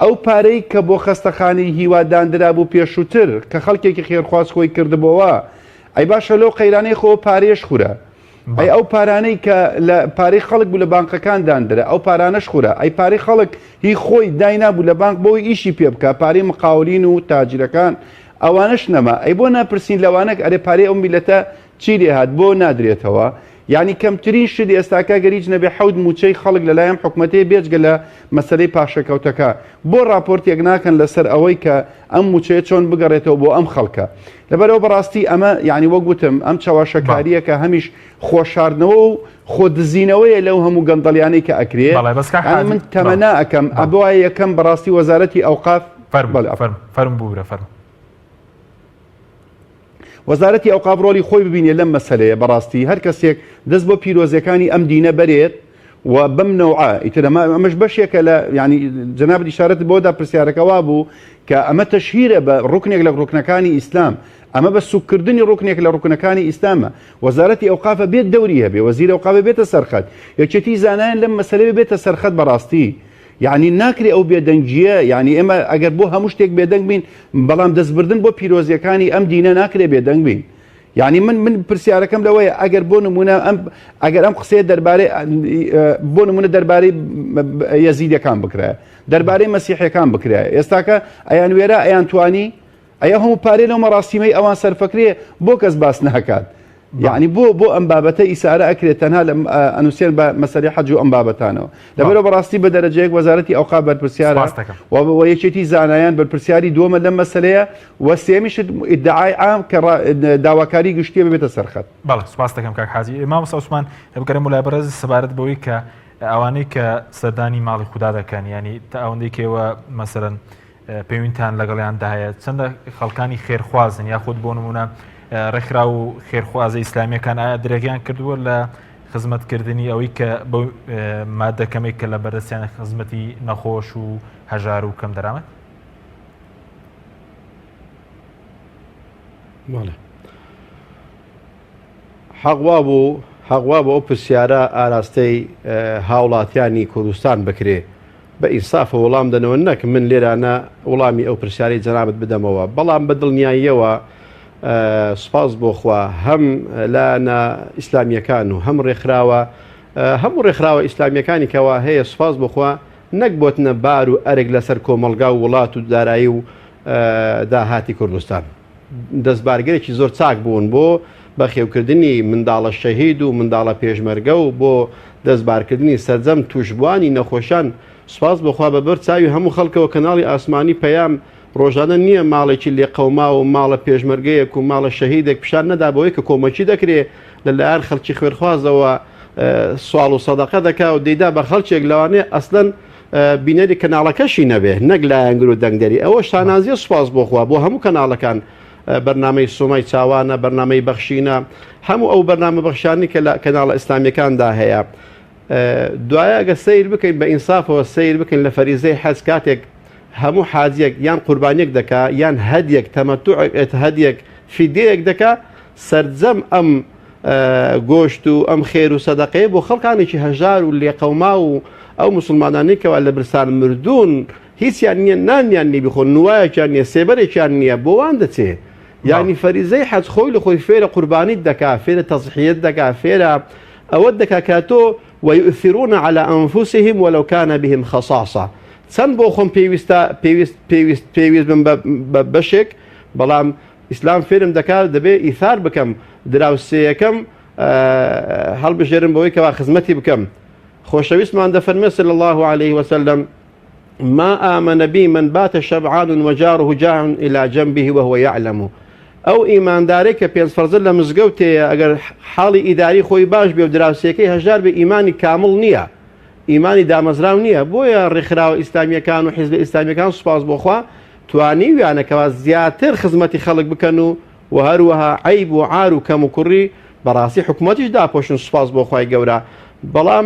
[SPEAKER 3] ئەو پارەی کە بۆ خەستەخانەی هیوا داندرابوو پێشووتر کە خەڵکێکی خێرخواز کۆی کردبۆوە، ئەی باشە لەو قەیرانەی خۆ پارەیەش خورا؟ ئەی ئەو پارانەی کە لە پارەی خەڵک بوو لە بانقەکان داندرا ئەو پارانەش خورا؟ ئەی پارەی خەڵک هی خۆی داینابوو لە بانق بۆی ئیشی پێ بکا پارەی مقاولین و تاجرەکان ئەوانەش نەما ئەی بۆ ناپرسین لەوانەک ئەرێ پارەی ئەو میلەتە چی لێهات بۆ نادرێتەوە؟ یانی کەمترین شت ئێستاکە گەر هیچ نەبێ حەوت مووچەی خەڵک لەلای ئەم حکومەتەیە بێجگە لە مەسەلەی پاشەکەوتەکە بۆ ڕاپۆرتێک ناکەن لەسەر ئەوەی کە ئەم مووچەیە چۆن بگەڕێتەوە بۆ ئەم خەڵکە لەبەرەوە بەڕاستی ئەمە یانی وەک وتم ئەم چەواشەکاریە کە هەمیش خۆشاردنەوە و خۆ دزینەوەیە لەو هەموو گەندەڵیانەی کە ئەکرێ من تەمەنا ئەکەم ئەبوایە یەکەم بەڕاستی وەزارەتی ئەوقاف
[SPEAKER 1] فەرموو بورە فەرموو.
[SPEAKER 3] وەزارەتی ئەوقاف ڕۆڵی خۆی ببینێ لەم مەسەلەیە بەڕاستی هەر کەسێک دەست بۆ پیرۆزیەکانی ئەم دینە بەرێت و بەم نەوعە ئیتر ئەمە ئەمەش بەشێکە لە یعنی جەنابت ئیشارەت بۆ دا پرسیارەکە وابوو کە ئەمە تەشهیرە بە ڕوکنێک لە ڕوکنەکانی ئیسلام ئەمە بە سوککردنی ڕوکنێک لە ڕوکنەکانی ئیسلامە وەزارەتی ئەوقافە بێت دەوری هەبێ وەزیر ئەوقافە بێتە سەرخەت یەکێتی زانایان لەم مەسەلەیە بێتە سەرخەت بەڕاستی یانی ناکرێ ئەو بێدەنگییە، یانی ئێمە ئەگەر بۆ هەموو شتێک بێدەنگ بین، بەڵام دەستبردن بۆ پیرۆزییەکانی ئەم دینە ناکرێ بێدەنگ بین. یانی من من پرسیارەکەم لەوەیە ئەگەر بۆ نمونە ئەم ئەگەر ئەم قسەیە دەربارەی بۆ نمونە دەربارەی یەزیدەکان بکرایە دەربارەی مەسیحەکان بکرایە ئێستاکە ئەیان وێرا ئەیان توانی ئەیە هەموو پارەی لەو مەراسیمەی ئەوان سەرفەکرێ بۆ کەس باس ناکات. یعنی بۆ بۆ ئەم بابەتە ئیسارە ئەکرێت تەنها لە ئەنووسێن بە مەسەری حەج و ئەم بابەتانەوە لەبەرەوە بەڕاستی بە دەرەجەیەک وەزارەتی ئەوقاف بەرپرسیارە و یەکێتی زانایان بەرپرسیاری دووەمە لەم مەسەلەیە و سێمیشت ئیدعای عام کە داواکاری گشتیە ببێتە سەرخەت.
[SPEAKER 1] بەڵێ سوپاس دەکەم کاک حاجی. مامۆستا عوسمان بگەرێم بۆ لای بەڕێز سەبارەت بەوەی کە ئەوانەی کە سەردانی ماڵی خودا دەکەن ینی تا ئەوەندەی کێوە مەسەرەن پەیوەندتان لەگەڵیاندا هەیە چەندە خەڵکانی خێرخوازن یاخود بۆ نمونە ڕێکخراو و خێرخوازە ئیسلامیەکان ئایا درێغیان کردووە لە خزمەتکردنی ئەوەی کە بەو مادە کەمێک کە لە بەردەستیانە خزمەتی نەخۆش و هەژار و کەم دەرامەت؟
[SPEAKER 4] بەڵێ حەق وابوو حەق وابوو ئەو پرسیارە ئاراستەی هاوڵاتیانی کوردستان بکرێ بە ئینسافەوە وڵام دەنەوە نەک من لێرانە وڵامی ئەو پرسیارەی جەنابت بدەمەوە بەڵام بە دڵنیاییەوە سوپاس بۆ خوا هەم لایەنە ئیسلامیەکان و هەم ڕێکخراوە هەموو ڕێکخراوە ئیسلامیەکانی کەوا هەیە سوپاس بۆ خوا نەک بۆتنە بار و ئەرک لەسەر کۆمەڵگا و وڵات و دارایی و داهاتی کوردستان. دەستبارگەرێکی زۆر چاک بوون بۆ بەخێوکردنی منداڵە شەهید و منداڵە پێشمەرگە و بۆ دەستبارکردنی سەرجەم تووشبووانی نەخۆشان، سوپاس بۆ خوا بە بەر چاوی هەموو خەڵکەوە کەناڵی ئاسمانی پەیام ڕۆژانە نییە ماڵێکی لێقەوماو و ماڵە پێشمەرگەیەک و ماڵە شەهیدێک پیشان نەدا بەوەی کە کۆمەکی دەکرێ لە لایەن خەڵکی خوێنخوازەوە سواڵ و سەدەقە دەکا و دەیدا بە خەڵکێک لەوانەیە ئەسلەن بینەری کەناڵەکەشی نەبێ نەک لایەنگر و دەنگدەری ئەوە شانازیە سوپاس بۆ خوا بۆ هەموو کەناڵەکان بەرنامەی سۆمای چاوانە بەرنامەی بەخشینە هەموو ئەو بەرنامە بەخشانی کە لە کەناڵە ئیسلامیەکاندا هەیە دوایە ئەگە سیر بکەین بە ئینسافەوە سیر بکەین لە فەریزەی حەج کاتێک هەموو حاجیەک یان قوربانیەک دەکا یان هەدیەک تەمەتوع هەدیەک فیدەیەک دەکا سەرجەم ئەم گۆشت و ئەم خێر و سەدەقەیە بۆ خەڵکانێکی هەژار و لێقەوماو و ئەو موسڵمانانەی کەوا لە برسان مردوون هیچیان نییە نانیان نییە بیخۆن نوایەکیان نییە سێبەرێکیان نییە بۆ وان دەچێ یانی فەریزەی حەج خۆی لە خۆی فێرە قوربانیت دەکا فێرە تەزحیەت دەکا فێرە ئەوەت دەکا کە تۆ ويؤثرون على أنفسهم ولو كان بهم خصاصة چەند بۆ خۆم پێویستە پێویست پێویست پێویست بم بە بەشێک بەڵام ئیسلام فێرم دەکات دەبێ ئیثار بکەم دراوسێیەکەم هەڵبژێرم بەوەی کەوا خزمەتی بکەم خۆشەویستمان دەفەرمێ صلی الله عليه وسلم ما آمن بی من بات شبعان وجاره جاع إلى جنبه وهو يعلم ئەو ئیماندارێک کە پێنج فەرزە لە مزگەوتەیە ئەگەر حاڵی ئیداری خۆی باش بێ و دراوسێکەی هەژار بێ ئیمانی کامڵ نییە ئیمانی دامەزراو نییە بۆیە ڕێکخراوە ئیسلامیەکان و حیزبە ئیسلامیەکان سوپاس بۆ خوا توانیویانە کەوا زیاتر خزمەتی خەڵک بکەن و و هەروەها عەیب و عار و کەم و کوڕی بەڕاستی حکومەتیش داپۆشن سوپاس بۆ خوای گەورە بەڵام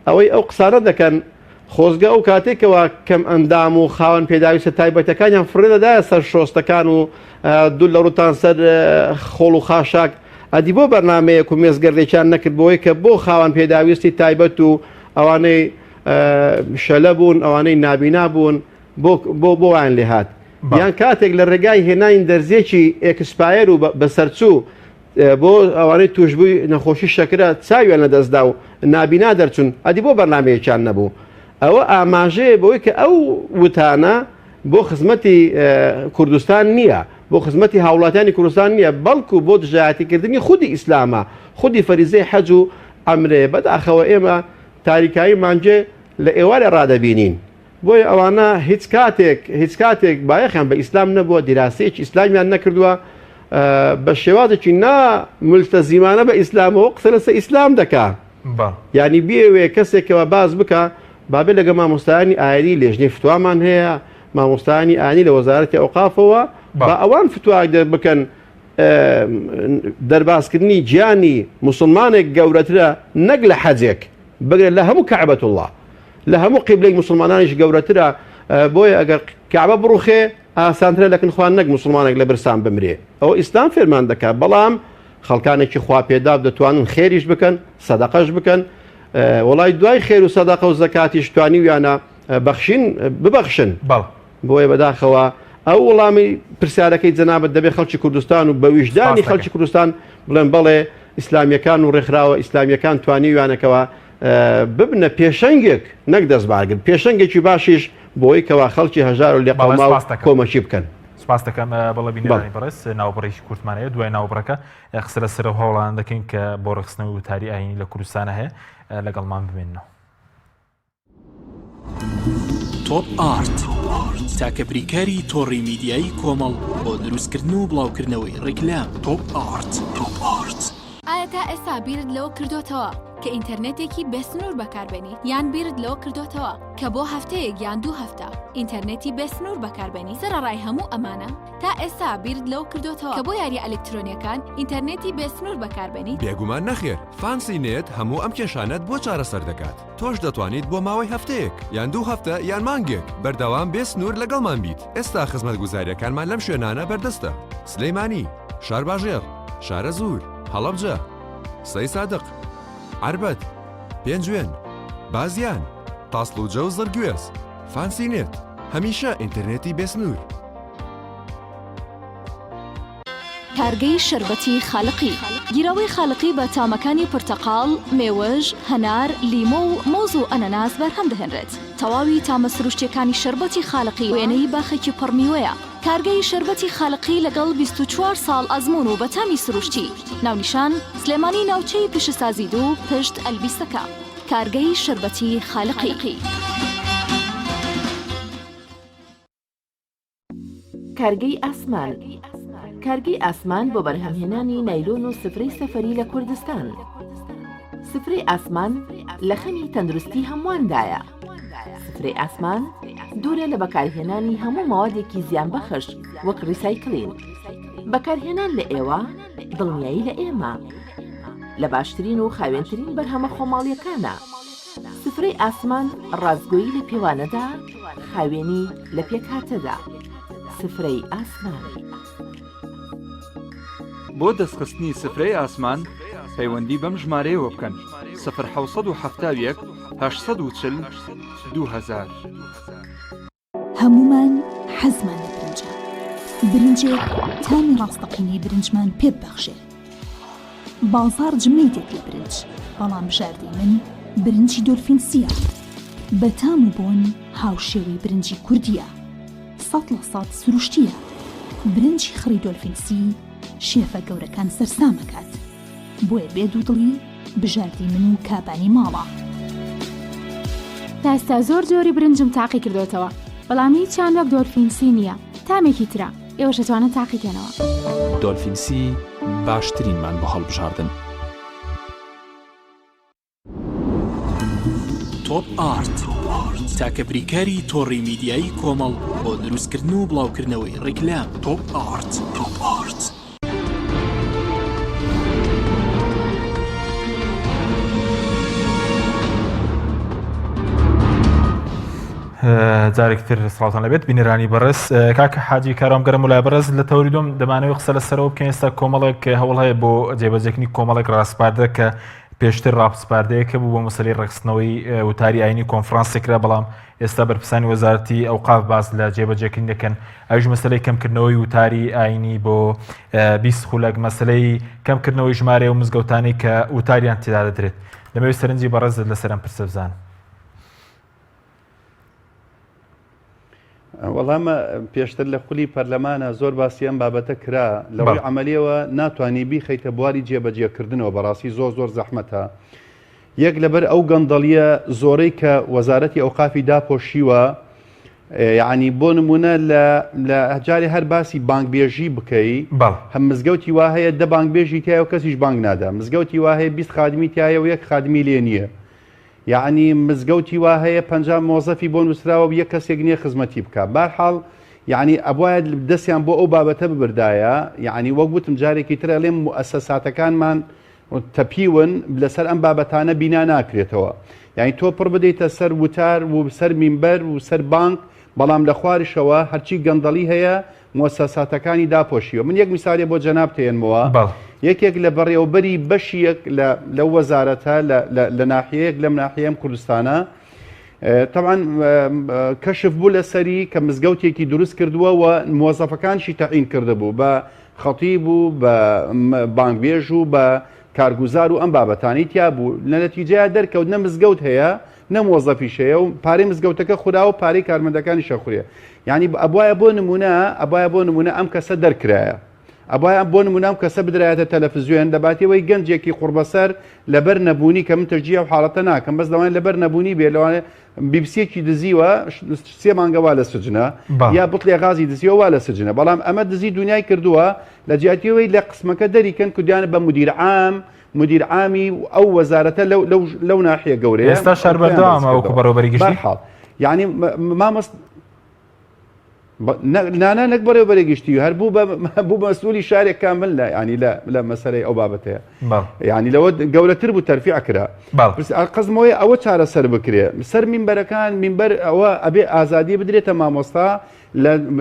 [SPEAKER 4] ئەوەی ئەو قسانە دەکەن خۆزگە ئەو کاتێک کەوا کەم ئەندام و خاوەن پێداویستە تایبەتەکانیان فڕێ دەدایە سەر شۆستەکان و دوور لە ڕوتان سەر خۆڵ و خاشاک ئەدی بۆ بەرنمەیەک و مێزگردێکیان نەکرد بۆی کە بۆ خاوەن پێداویستی تایبەت و ئەوانەی شەلە بوون ئەوانەی نابینا بوون بۆ بۆ بۆ وایان لێ هات یان کاتێک لە ڕێگای هێناین دەرزیەکی expire و بەسەرچوو بۆ ئەوانەی توشبووی نەخۆشی شەکرە چاویان لەدەستدا و نابینا دەرچوون ئەدی بۆ بەرنمەیەکیان نەبوو ئەوە ئاماژەیە بۆی کە ئەو وتانە بۆ خزمەتی کوردستان نییە بۆ خزمەتی هاوڵاتیانی کوردستان نییە بەڵکو بۆ دژایەتیکردنی خودی ئیسلامە خودی فەریزەی حەج و عەمرەیە بەداخەوە ئێمە تاریکایی مانگێ لە ئێوارێ ڕادەبینین بۆیە ئەوانە هیچ کاتێک هیچ کاتێک بایەخیان بە ئیسلام نەبووە دیراسەیەکی ئیسلامیان نەکردووە بە شێوازێکی نا ملتەزیمانە بە ئیسلامەوە قسە لەسەر ئیسلام دەکا یعنی بیەوێ کەسێکەوە باز بکە بابێ لەگە مامۆستایانی ئاینی لێژنەی فتوامان هەیە مامۆستایانی ئاینی لە وەزارەتی ئەوقافەوە با ئەوان فتوا بکەن دەربازکردنی گیانی مسلمانێک گەورەترە نەک لە حەجێک بگرە لە هەموو کەعبەتوڵڵا لە هەموو قیبلەی موسڵمانانیش گەورەترە، بۆیە ئەگەر کەعبە بڕوخێ ئاسانترە لە کن خوا نەک موسڵمانێک لە برسان بمرێ، ئەوە ئیسلام فێرمان دەکا، بەڵام خەڵکانێکی خوا پێداو دەتوانن خێریش بکەن سەدەقەش بکەن، وەڵای دوای خێر و سەدەقە و زەکاتیش توانیویانە بەخشین ببەخشن، بۆیە بەداخەوە ئەو وڵامی پرسیارەکەی جەنابت دەبێ خەڵکی کوردستان و بە ویژدانی خەڵکی کوردستان بڵێن بەڵێ ئیسلامیەکان و ڕێکخراوە ئیسلامیەکان توانیویانەکەوە ببنە پێشەنگێک نەک دەستبارگر، پێشەنگێکی باشیش بۆی کەوا خەڵکی هەژار و لێقەوماو کۆمەکی بکەن.
[SPEAKER 1] سپاس دەکەم بەڵێ بینەرانی بەڕێز ناوبڕێکی کورتمان هەیە دوای ناوبڕەکە قسە لەسەر ئەو هەوڵانە دەکەین کە بۆ ڕێکخستنەوەی وتاری ئایینی لە کوردستانە هەیە لەگەڵمان بمێننەوە.
[SPEAKER 5] تۆپ ئارت تاکە بریکاری تۆڕی میدیایی کۆمەڵ بۆ دروستکردن و بڵاوکردنەوەی ڕیکلام تۆپ ئارت تۆپ ئارت.
[SPEAKER 6] ئایا تا ئێستا بیرت لەوە کردۆتەوە کە ئینتەرنێتێکی بێسنوور بەکاربێنیت؟ یان بیرت لەوە کردۆتەوە کە بۆ هەفتەیەک یان دوو هەفتە ئینتەرنێتی بێسنوور بەکاربێنیت؟ سەرەڕای هەموو ئەمانە تا ئێستا بیرت لەوە کردۆتەوە کە بۆ یارییە ئەلکترۆنییەکان ئینتەرنێتی بێسنوور بەکاربێنیت؟
[SPEAKER 7] بێگومان نەخێر، فانسی نێت هەموو ئەم کێشانەت بۆ چارەسەر دەکات. تۆش دەتوانیت بۆ ماوەی هەفتەیەک، یان دوو هەفتە، یان مانگێک، بەردەوام بێ سنوور لەگەڵمان بیت. ئێستا خزمەتگوزارییەکانمان لەم شوێنانە بەردەستە، سلێمانی، شارباژێڕ، شارەزوور، هەڵەبجە، سەیسادق، عەربەت، پێنجوێن، بازیان، تاسڵوجە و زڕگوێز. فانسی نێت، هەمیشە ئینتەرنێتی بێ سنوور.
[SPEAKER 6] کارگەی شەربەتی خالقی. گیراوەی خالقی بە تامەکانی پرتەقاڵ، مێوژ، هەنار، لیمۆ و مۆز و ئەنەناس بەرهەم دەهێنرێت. تەواوی تامە سروشتیەکانی شەربەتی خالقی وێنەی باخێکی پڕ میوەیە. کارگەی شەربەتی خالقی لەگەڵ 24 ساڵ ئەزموون و بە تامی سروشتی. ناونیشان، سلێمانی ناوچەی پیشەسازی دوو پشت ئەلبیسەکە. کارگەی شەربەتی خالقی.
[SPEAKER 8] کارگەی ئاسمان کارگەی ئاسمان بۆ بەرهەمهێنانی نایلۆن و سفرەی سەفەری لە کوردستان. سفرەی ئاسمان لە خەمی تەندروستی هەموواندایە. سفرەی ئاسمان دوورە لە بەکارهێنانی هەموو مەوادێکی زیانبەخش وەک ڕیسایکلین. بەکارهێنان لە ئێوە دڵنیایی لە ئێمە. لە باشترین و خاوێنترین بەرهەمە خۆماڵیەکانە. سفرەی ئاسمان ڕاستگۆیی لە پێوانەدا، خاوێنی لە پێکهاتەدا. سفرەی ئاسمان.
[SPEAKER 9] بۆ دەستخستنی سفرەی ئاسمان پەیوەندی بەم ژمارەیەوە بکەن، سفر 771 840 2000.
[SPEAKER 10] هەموومان حەزمان لە برنجە، برنجێک تامی ڕاستەقینەی برنجمان پێ ببەخشێ. بازاڕ جمەی دێت لە برنج، بەڵام بژاردەی من برنجی دۆلفین سییە. بە تام و بۆن هاوشێوەی برنجی کوردییە. 100% سروشتییە. برنجی خڕی دۆلفین سی شێفە گەورەکان سەرسام ئەکات. بۆیە بێ دوودڵی بژاردەی من و کابانی ماڵە.
[SPEAKER 11] تا ئێستا زۆر جۆری برنجم تاقی کردۆتەوە بەڵام هیچیان وەک دۆلفین سی نییە تامێکی ترە ئێوەش ئەتوانن تاقی کەنەوە.
[SPEAKER 5] دۆلفین سی باشترینمان بۆ هەڵبژاردن. تۆپ ئارت تاکە بریکاری تۆڕی میدیایی کۆمەڵ بۆ دروستکردن و بڵاوکردنەوەی ڕیکلام تۆپ ئارت تۆپ ئارت.
[SPEAKER 1] جارێکتر سڵاوتان لەبێت بینەرانی بەڕێز کاکە حاجی کارام گەرم ولا بەڕێز لە تەوری دوم دەمانەوەی قسە لەسەرەوە بکەین ئێستا کۆمەڵێک هەوڵ هەیە بۆ جێبەجێکردنی کۆمەڵێک ڕاسپاردە کە پێشتر ڕاپسپاردەیەکە بوو بۆ مەسەلەی ڕێکخستنەوەی وتاری ئاینی کۆنفرانسێک کرا بەڵام ئێستا بەرپرسانی وەزارەتی ئەوقاف باس لە جێبەجێکردنی دەکەن ئەویش مەسەلەی کەمکردنەوەی وتاری ئاینی بۆ 20 خولەک مەسەلەی کەمکردنەوەی ژمارەی و مزگەوتانەی کە وتاریان تێدا دەدرێت دەمەوێت سەرنجی بەڕێزت لەسەر ئەم پرسە بزانم.
[SPEAKER 3] وەڵا ئەمە پێشتر لە خولی پەرلەمانە زۆر باسی ئەم بابەتە کرا لە ڕووی عەمەلیەوە ناتوانی بیخەیتە بواری جێبەجێکردنەوە بەڕاستی زۆر زۆر زەحمەتە یەک لەبەر ئەو گەندەڵیە زۆرەی کە وەزارەتی ئەوقافی داپۆشیوە یعنی بۆ نمونە لە جارێ هەر باسی بانگبێژی بکەی هەم مزگەوتی وا هەیە دە بانگبێژی تایە و کەسیش بانگ نادا مزگەوتی وا هەیە 20 خادمی تایە و یەک خادمی لێ نییە یەعنی مزگەوتی وا هەیە 50 مۆزەفی بۆ نووسراوە و یەک کەسێک نییە خزمەتی بکا بارحاڵ یەعنی ئەبوایە دەستیان بۆ ئەو بابەتە ببردایە یەعنی وەک وتم جارێکی تر ئەلێم موئەسەساتەکانمان تەپیون لەسەر ئەم بابەتانە بینا ناکرێتەوە یعنی تۆ پڕ بدەیتە سەر وتار و سەر مینبەر و سەر بانک بەڵام لە خوارشەوە هەرچی گەندەڵی هەیە موسەساتەکانی داپۆشیوە من یەک میسالێ بۆ جەناب تێنمەوە یەکێک لە بەڕێوەبەری بەشیەک لە وەزارەتە لە ناحیەیەک لەم ناحیەم کوردستانە طبعا کەشف بوو لەسەری کە مزگەوتێکی دروست کردووە و موەزەفەکانشی تەعین کردبوو بە خەتیب و بە بانگبێژ و بە کارگوزار و ئەم بابەتانەی تیا بوو لە نەتیجەیا دەرکەوت نە مزگەوت هەیە نە مۆزەفیش هەیە و پارەی مزگەوتەکە خوراوە و پارەی کارمەندەکانیش ئەخورێ. یعنی ئەبواە بۆ نمونە ئەبواە بۆ نمونە ئەم کەسە دەرکرایە ئەبواە بۆ نمونە ئەم کەسە بدرایەتە تەلەفزیۆن لەباتیەوەی گەنجێکی قوڕبەسەر لەبەر نەبوونی کە من تەشجیع ئەو حاڵەتە ناکەم بەس لەوانەیە لەبەر نەبوونی بێ لەوانەیە بیبسیەکی دزیوە سێ مانگە وا لە سجنە یا بتڵێ غازی دزیوە وا لە سجنە بەڵام ئەمە دزی دنیای کردووە لە جیاتیەوەی لە قسمەکە دەریکەن کردیانە بە مدیر عام مدیر عامی ئەو وەزارەتە لەو لەو لەو ناحیە گەورەیە
[SPEAKER 1] ئێستا شار بەردەوامە وەکو بەڕێوەبەری گشتی
[SPEAKER 3] حاڵ یعنی مامۆست نانا نەک بەڕێوەبەری گشتی هەر بوو بە بوو بە مەسئولی شارێک کامل لە ینی لە لە مەسەرەی ئەو بابەتەیە ینی لەوە گەورەتر بوو تەرفیع کرا قەزمەوەی ئەوە چارەسەر بکرێ سەر مینبەرەکان مینبەر ئەوە ئەبێ ئازادی بدرێتە مامۆستا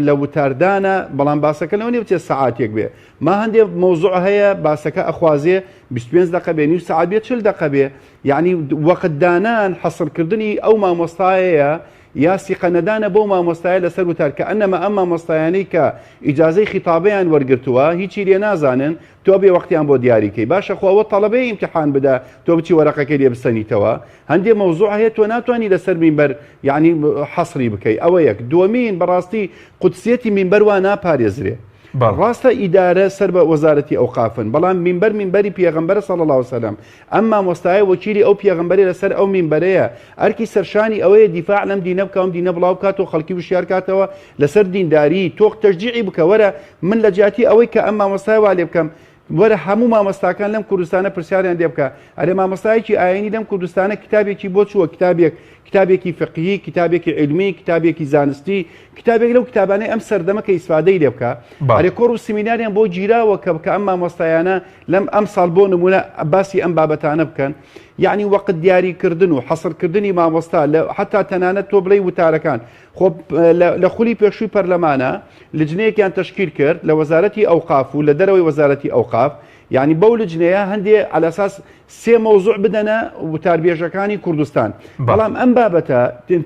[SPEAKER 3] لە وتاردانە بەڵام باسەکە لەوە نیە بچێت سەعاتێک بێ ما هەندێک مەوزوع هەیە باسەکە ئەخوازێ 25 دقە بێ نیو سەعات بێ 40 دقە بێ یعنی وەقت دانان حەسرکردنی ئەو مامۆستایەیە یا سیقە نەدانە بەو مامۆستایە لەسەر وتار کە ئەنەما ئەم مامۆستایانەی کە ئیجازەی خیتابەیان وەرگرتووە هیچی لێ نازانن تۆ بێ وەختیان بۆ دیاری کەی باشە خۆ ئەوە تەڵەبەیە ئیمتیحان بدە تۆ بچی وەرەقەکەی لێ بسەنیتەوە هەندێ مەوزوع هەیە تۆ ناتوانی لەسەر مینبەر یعنی حەسری بکەی ئەوە یەک دووەمین بەڕاستی قودسیەتی مینبەر وا ناپارێزرێ ڕاستە ئیدارە سەر بە وەزارەتی ئەوقافن بەڵام مینبەر مینبەری پێغەمبەرە صلی الله علیه وسلم ئەم مامۆستایە وەکیلی ئەو پێغەمبەرەی لەسەر ئەو مینبەرەیە، ئەرکی سەرشانی ئەوەیە دیفاع لەم دینە بکا و ئەم دینە بڵاو بکاتەوە خەڵکی وشیار کاتەوە لەسەر دینداری، تۆ تەشجیعی بکە وەرە من لە جیاتی ئەوەی کە ئەم مامۆستایە وا لێ بکەم وەرە هەموو مامۆستاکان لەم کوردستانە پرسیاریان لێ بکە ئەرێ مامۆستایەکی ئاینی لەم کوردستانە کتابێکی بۆ چووە کتابێک کتابێکی فقهی کتابێکی عیلمی کتابێکی زانستی کتابێک لەو کتابانەی ئەم سەردەمە کە ئیسفادەی لێ بکە ئەرێ کۆڕ و سیمیناریان بۆ گیراوە کە کە ئەم مامۆستایانە لەم ئەمساڵ بۆ نمونە باسی ئەم بابەتانە بکەن یعنی وەقت دیاریکردن و حەسرکردنی مامۆستا لە حتا تەنانەت تۆ بڵێی وتارەکان خۆ لە خولی پێشووی پەرلەمانە لجنەیەکیان تەشکیل کرد لە وەزارەتی ئەوقاف و لە دەرەوەی وەزارەتی ئەوقاف یعنی بەو لجنەیە هەندێ عەلەساس سێ مەوزوع بدەنە وتاربێژەکانی کوردستان بەڵام ئەم بابەتە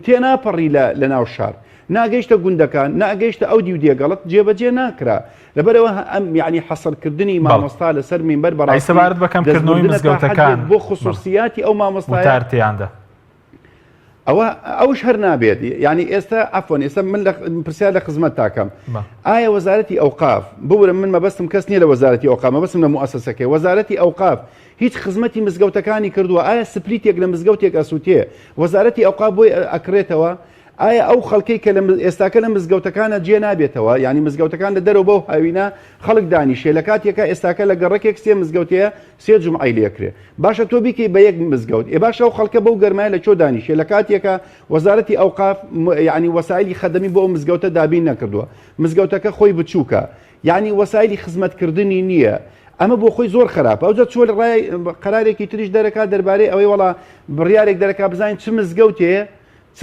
[SPEAKER 3] تێناپەڕی لە ناو شار ناگەیشتە گوندەکان ناگەیشتە ئەو دیو دێگەڵت جێبەجێ ناکرا لەبەرئەوە ئەم یەعنی حەسرکردنی مامۆستا لەسەر مینبەر
[SPEAKER 1] ئەی
[SPEAKER 3] بەڕاستی
[SPEAKER 1] سەبارەت بە کەمکردنەوەی
[SPEAKER 3] دەستبردنە تا حەدێک
[SPEAKER 1] مزگەوتەکان
[SPEAKER 3] بۆ خسوسیاتی ئەو مامۆستایە
[SPEAKER 1] وتار تێیاندا.
[SPEAKER 3] ئەوە ئەوش هەر نابێت یعنی ئێستا عەفوەن ئێستا من لە پرسیار لە خزمەت تاکەم ئایا وەزارەتی ئەوقاف ببورە من مەبەستم کەس نییە لە وەزارەتی ئەوقاف مەبەستم لە موئەسەسەکەی وەزارەتی ئەوقاف هیچ خزمەتی مزگەوتەکانی کردووە ئایا سپلیتێک لە مزگەوتێک ئەسووتێ وەزارەتی ئەوقاف بۆی ئەکرێتەوە ئایا ئەو خەڵکەی کە لە ئێستاکە لە مزگەوتەکانە جێ نابێتەوە یانی مزگەوتەکان لە دەرەوە بەو هاوینە خەڵک دانیشێ لە کاتێکا ئێستاکە لە گەڕەکێک سێ مزگەوت هەیە سێ جومعەی لێکرێ باشە تۆ بیکەی بە یەک مزگەوت ئێ باشە ئەو خەڵکە بەو گەرمایە لە کوێ دانیشێ لە کاتێکا وەزارەتی ئەوقاف یانی وەسایلی خەدەمی بۆ ئەو مزگەوتە دابین نەکردووە مزگەوتەکە خۆی بچووکە یانی وەسایلی خزمەتکردنی نییە ئەمە بۆ خۆی زۆر خراپە ئەوجا چۆ لە ڕای قەرارێکی تریش دەرەکا دەربارەی ئەوەی وەڵا بڕیارێک دەرەکا بزانین چ مزگەوتێ چ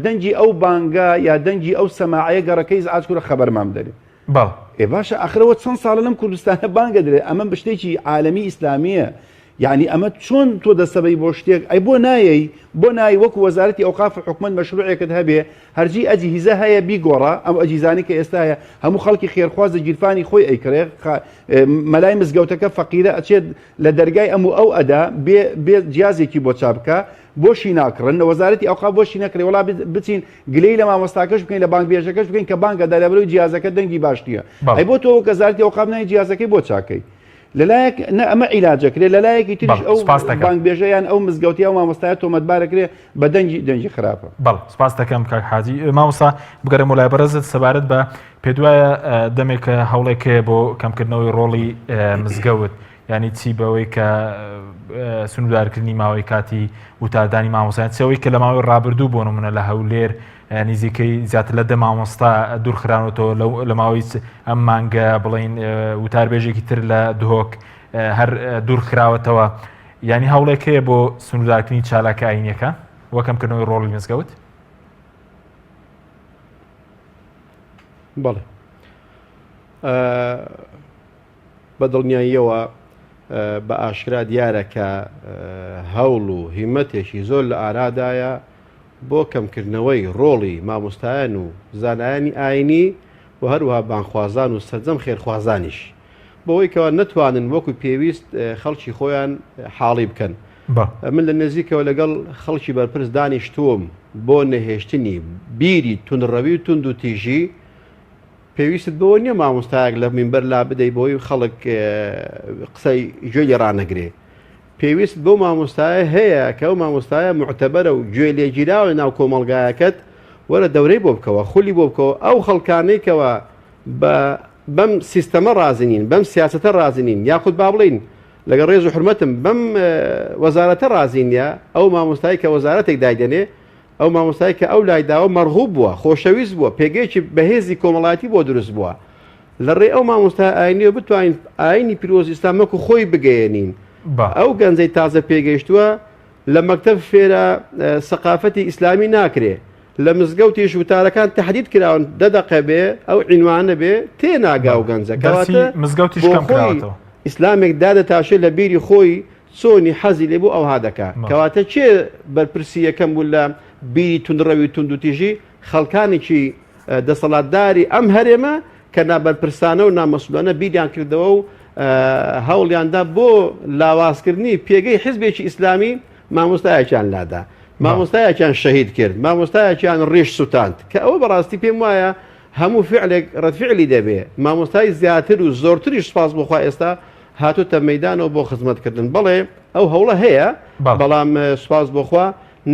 [SPEAKER 3] دەنگی ئەو بانگە یا دەنگی ئەو سەماعەیە گەڕەکەی ئیزعاج کورە خەبەرمان بدەرێ.
[SPEAKER 1] بەڵێ.
[SPEAKER 3] ئێ باشە ئاخر ئەوە چەند ساڵە لەم کوردستانە بانگ ئەدرێ ئەمە شتێکی عالەمی ئیسلامییە یعنی ئەمە چۆن تۆ دەسەبەی بۆ شتێک ئەی بۆ نایەی بۆ نای وەکو وەزارەتی ئەوقاف و حکومەت مەشروعێکت هەبێ هەرجی ئەجهیزە هەیە بیگۆڕە ئەو ئەجهیزانەی کە ئێستا هەیە هەموو خەڵکی خێرخواز لە گیرفانی خۆی ئەیکڕێ مەلای مزگەوتەکە فەقیرە ئەچێت لە دەرگای ئەم و ئەو ئەدا بێ بێ جیازێکی بۆ چاپ بکا بۆشی ناکڕن لە وەزارەتی ئەوقاف بۆشی نەکڕێ وەڵا بچین گلەیی لە مامۆستاکەش بکەین لە بانگبێژەکەش بکەین کە بانگە دا لەبەرەوەی جیازەکە دەنگی باش نییە ئەی بۆ تۆ وەک وەزارەتی ئەوقاف نای جیازەکەی بۆ چاکەی لەلایەک نە ئەمە عیلاجەکرێ لەلایەکی تریش ئەو بانگبێژە یان ئەو مزگەوتی ئەو مامۆستایە تۆمەتبارەکرێ بە دەنگی دەنگی خراپە.
[SPEAKER 1] بەڵێ سپاس دەکەم کاک حاجی مامۆستا بگەرێمەوە لای بەڕێزت سەبارەت بە پێدوایە دەمێکە هەوڵێک هەیە بۆ کەمکردنەوەی ڕۆڵی مزگەوت یانی چی بەوەی کە سنووردارکردنی ماوەی کاتی وتاردانی مامۆستایان چەوەی کە لە ماوەی ڕابردوو بۆ نمونە لە هەولێر نزیکەی زیاتر لە دە مامۆستا دوورخرانەوەتەوە لە ماوەی ئەم مانگە بڵین وتاربێژێکی تر لە دهۆک هەر دوورخراوەتەوە ینی هەوڵێک هەیە بۆ سنووردارکردنی چالاکە ئاینیەکە وەکەمکردنەوەی ڕۆڵی مزگەوت
[SPEAKER 4] بەڵێ بە دڵنیاییەوە بە ئاشکرا دیارە کە هەوڵ و هیمەتێکی زۆر لە ئارادایە بۆ کەمکردنەوەی ڕۆڵی مامۆستایان و زانایانی ئاینی و هەروەها بانگخوازان و سەرجەم خێرخوازانیش بەوەی کەوا نەتوانن وەکو پێویست خەڵکی خۆیان حاڵی بکەن. من لە نزیکەوە لەگەڵ خەڵکی بەرپرس دانیشتووم بۆ نەهێشتنی بیری توندڕەوی و توندوتیژی پێویستت بەوە نییە مامۆستایەک لە مینبەر لا بدەی بۆی خەڵک قسەی گوێ لێ ڕانەگرێ پێویست بەو مامۆستایە هەیە کە ئەو مامۆستایە معتەبەرە و گوێ لێگیراوە ناو کۆمەڵگایەکەت وەرە دەورەی بۆ بکەوە خولی بۆ بکەوە ئەو خەڵکانەی کەوە بە بەم سیستەمە ڕازی نین بەم سیاسەتە ڕازی نین یاخود با بڵین لەگەڵ ڕێز و حرمەتم بەم وەزارەتە ڕازی نییە ئەو مامۆستای کە وەزارەتێک دایدەنێ ئەو مامۆستای کە ئەو لایداوە مەرغوب بووە خۆشەویست بووە پێگەیەکی بەهێزی کۆمەڵایەتی بۆ دروست بووە لە ڕێی ئەو مامۆستا ئاینیەوە بتوانین ئاینی پیرۆز ئیسلام وەکو خۆی بگەیەنین ئەو گەنجەی تازە پێگەیشتووە لە مەکتەب فێرە سەقافەتی ئیسلامی ناکرێ لە مزگەوتیش وتارەکان تهدید کراون دە دەقە بێ ئەو عینوانە بێ تێ ناگا و گەنجە کەواتە
[SPEAKER 1] مزگەوتیش کەم کراوەتەوە
[SPEAKER 4] ئیسلامێک دادەتاشێ لە بیری خۆی چۆنی حەزی لێ بوو ئەوها دەکا کەواتە کێ بەرپرسی یەکەم بوو لە بیری توندڕەوی توندوتیژی خەڵکانێکی دەسەڵاتداری ئەم هەرێمە کە نابەرپرسانە و نامەسولانە بیریان کردەوە و هەوڵیاندا بۆ لاوازکردنی پێگەی حزبێکی ئیسلامی مامۆستایەکیان لادا مامۆستایەکیان شەهید کرد مامۆستایەکیان ڕیش سوتاند کە ئەوە بەڕاستی پێم وایە هەموو فعلێک ڕەتفعلی دەبێ مامۆستای زیاتر و زۆرتریش سپاس بۆخوا ئێستا هاتوتە مەدانەوە بۆ خزمەتکردن بەڵێ ئەو هەوڵە هەیە بەڵام سپاس بۆخوا